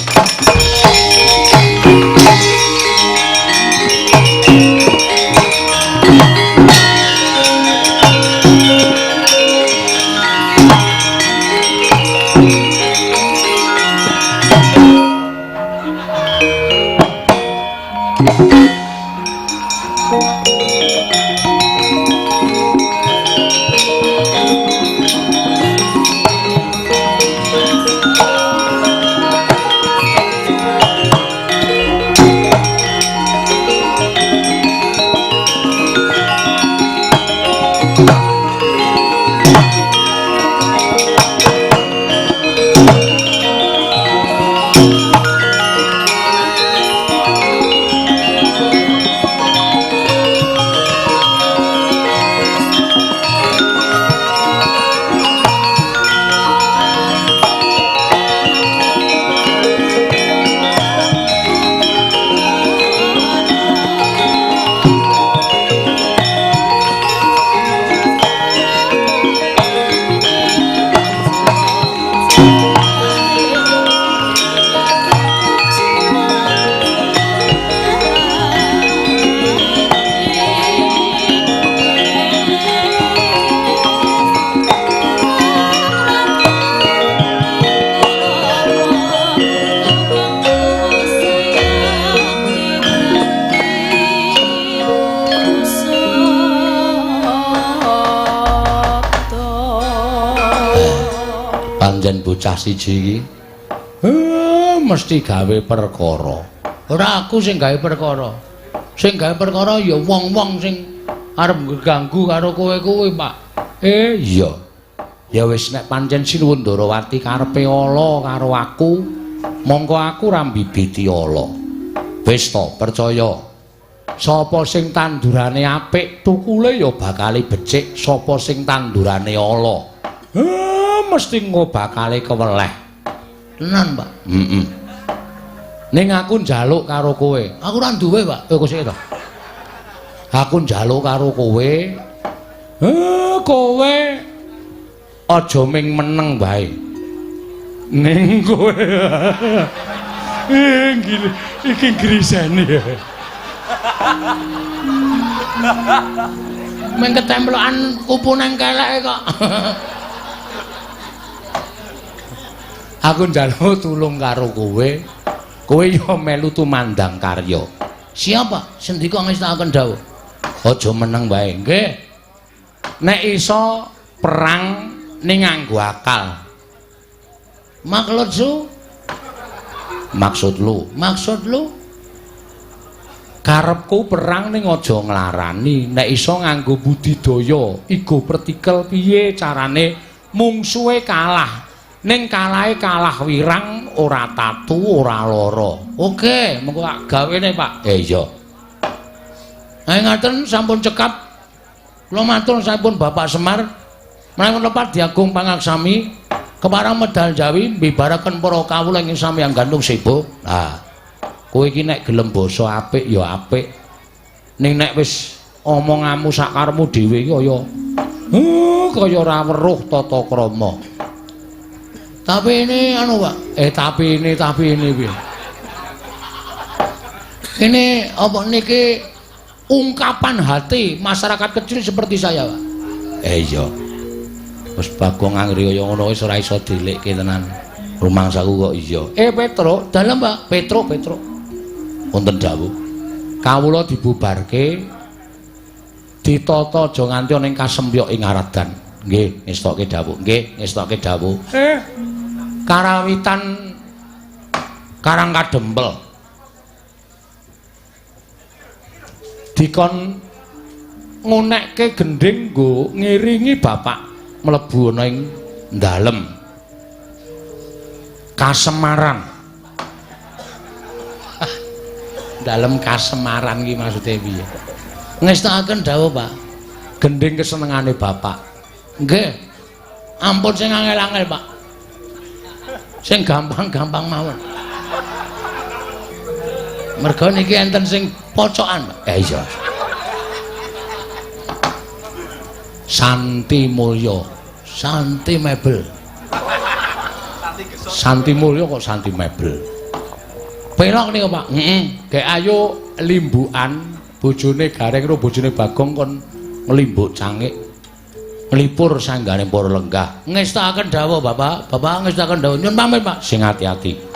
Pancen bocah siji iki mesti gawe perkara. Ora aku sing gawe perkara. Sing gawe perkara ya wong-wong sing arep ngganggu karo kowe kuwi, Pak. Iya. Ya wis nek pancen Sinuwun Ndarawati karepe ala karo aku, mongko aku ora mbibiti ala. Wis to, percaya. Sapa sing tandurane apik, tukule ya bakale becik. Sapa sing tandurane ala, mesti engko bakale keweleh. Tenan, Pak. Heeh. Ning aku njaluk karo kowe. Aku ora duwe, Pak. Kok sik to? Aku njaluk karo kowe. Kowe aja ming meneng wae. Ning kowe iki grisene. Ming ketemplokan kupu nang keleke kok. Aku njaluk tulung karo kowe. Kowe yo melu tumandang karya. Siapa? Sendika ngestakaken dawuh. Aja meneng wae. Nggih. Nek iso perang ning nganggo akal. Maksud su? Maksud lu? Maksud lu? Karepku perang ning aja nglarani, nek iso nganggo budidaya, igo pertikel piye carane mungsuhe kalah. Ning kalahe kalah wirang, ora tatu, ora lara. Oke, mengko tak gawene, Pak. Iya. Nah, ngaten sampun cekap. Kula matur sampun Bapak Semar. Menawi lepat diagung pangaksami kepareng medal Jawi mbibaraken para kawula ing samyang gantung sebo. Nah, kowe iki nek gelem basa apik ya apik. Ning nek wis omonganmu sakarepmu dhewe iki kaya kaya ora weruh tata krama. Tapi ini anu, Pak. Tapi ini piye? Ini apa niki ungkapan hati masyarakat kecil seperti saya, Pak. Iya. Wis Bagong anggere kaya ngono wis ora iso dilikke tenan. Rumangsaku kok iya. Petro, dalem, Pak. Petro. Wonten dawuh. Kawula dibubarke ditata aja nganti ana ing kasempyok ing Aradan. Nggih, ngestokke dawuh. Nggih, ngestokke dawuh. Karawitan Karang Kadempel. Dikon ngunekke gendhing nggo ngiringi bapak mlebu ana ing dalem Kasemaran. Dalem Kasemaran iki maksude piye? Ngestakaken dawuh, Pak. Gendhing kesenengane bapak. Nggih. Ampun sing angel-angel, Pak. Sing gampang-gampang mawon. Merga niki enten sing pocokan, Pak. Iya. Santi Mulya, Santi Mebel. Santi Mulya kok Santi Mebel. Pelok niku, Pak. Heeh. Gek ayo limbukan bojone Gareng karo bojone Bagong kon nglimbuk cangik. Nglipur sanggane para lenggah. Ngestakaken dawuh, Bapak. Bapak ngestakaken dawuh. Nyun pamit, Pak. Sing ati-ati.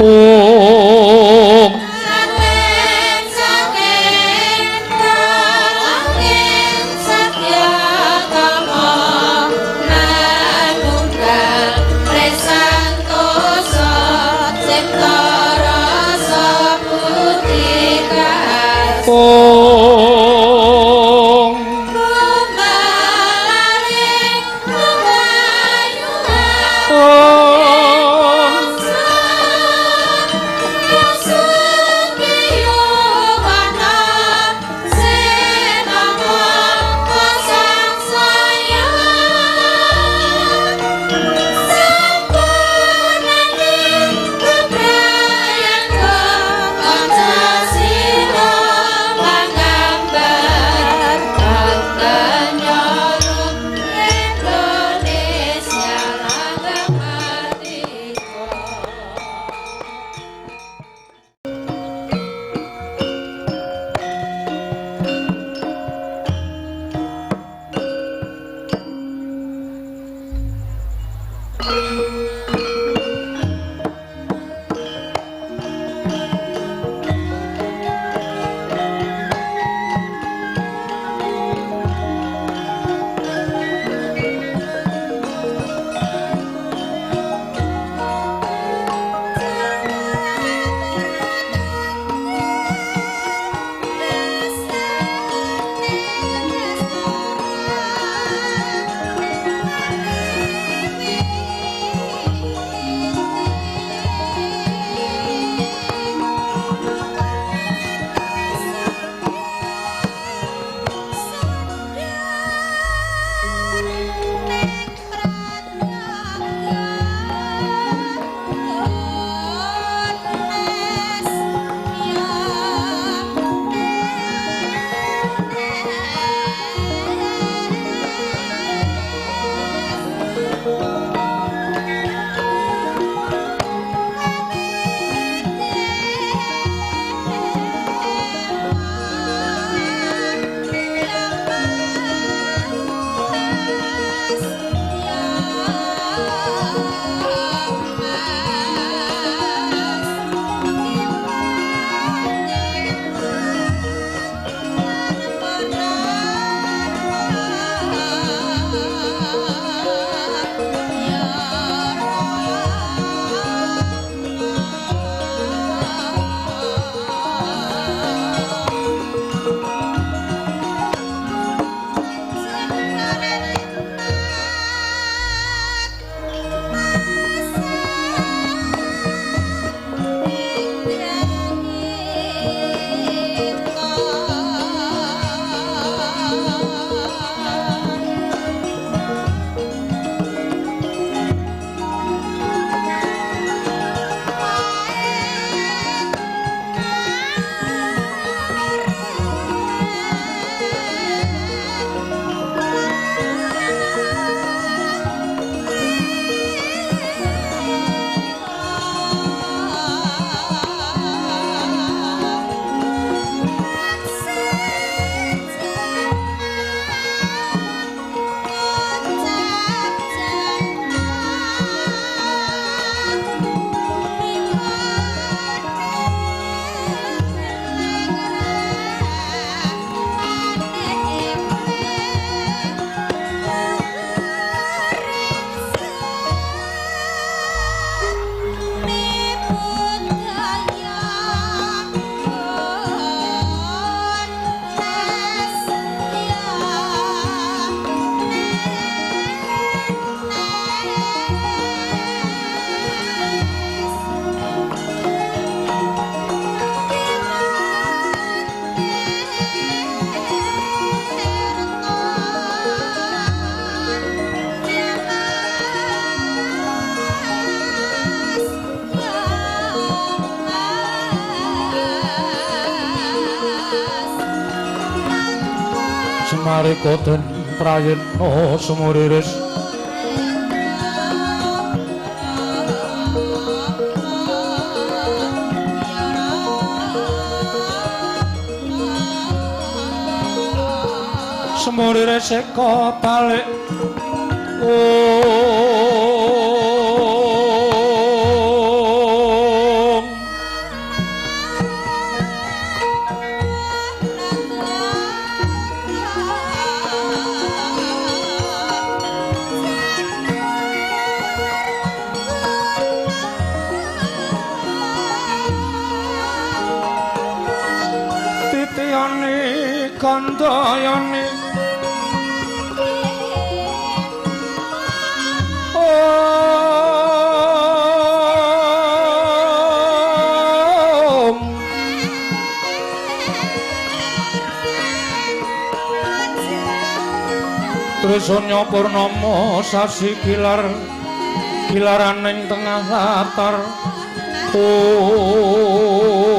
Om. Semarika den prayitna sumuriris sumuriris eka balik. Titiyane kandayane Om Trisanya purnama sasi gilar gilaraning tengah latar. Om.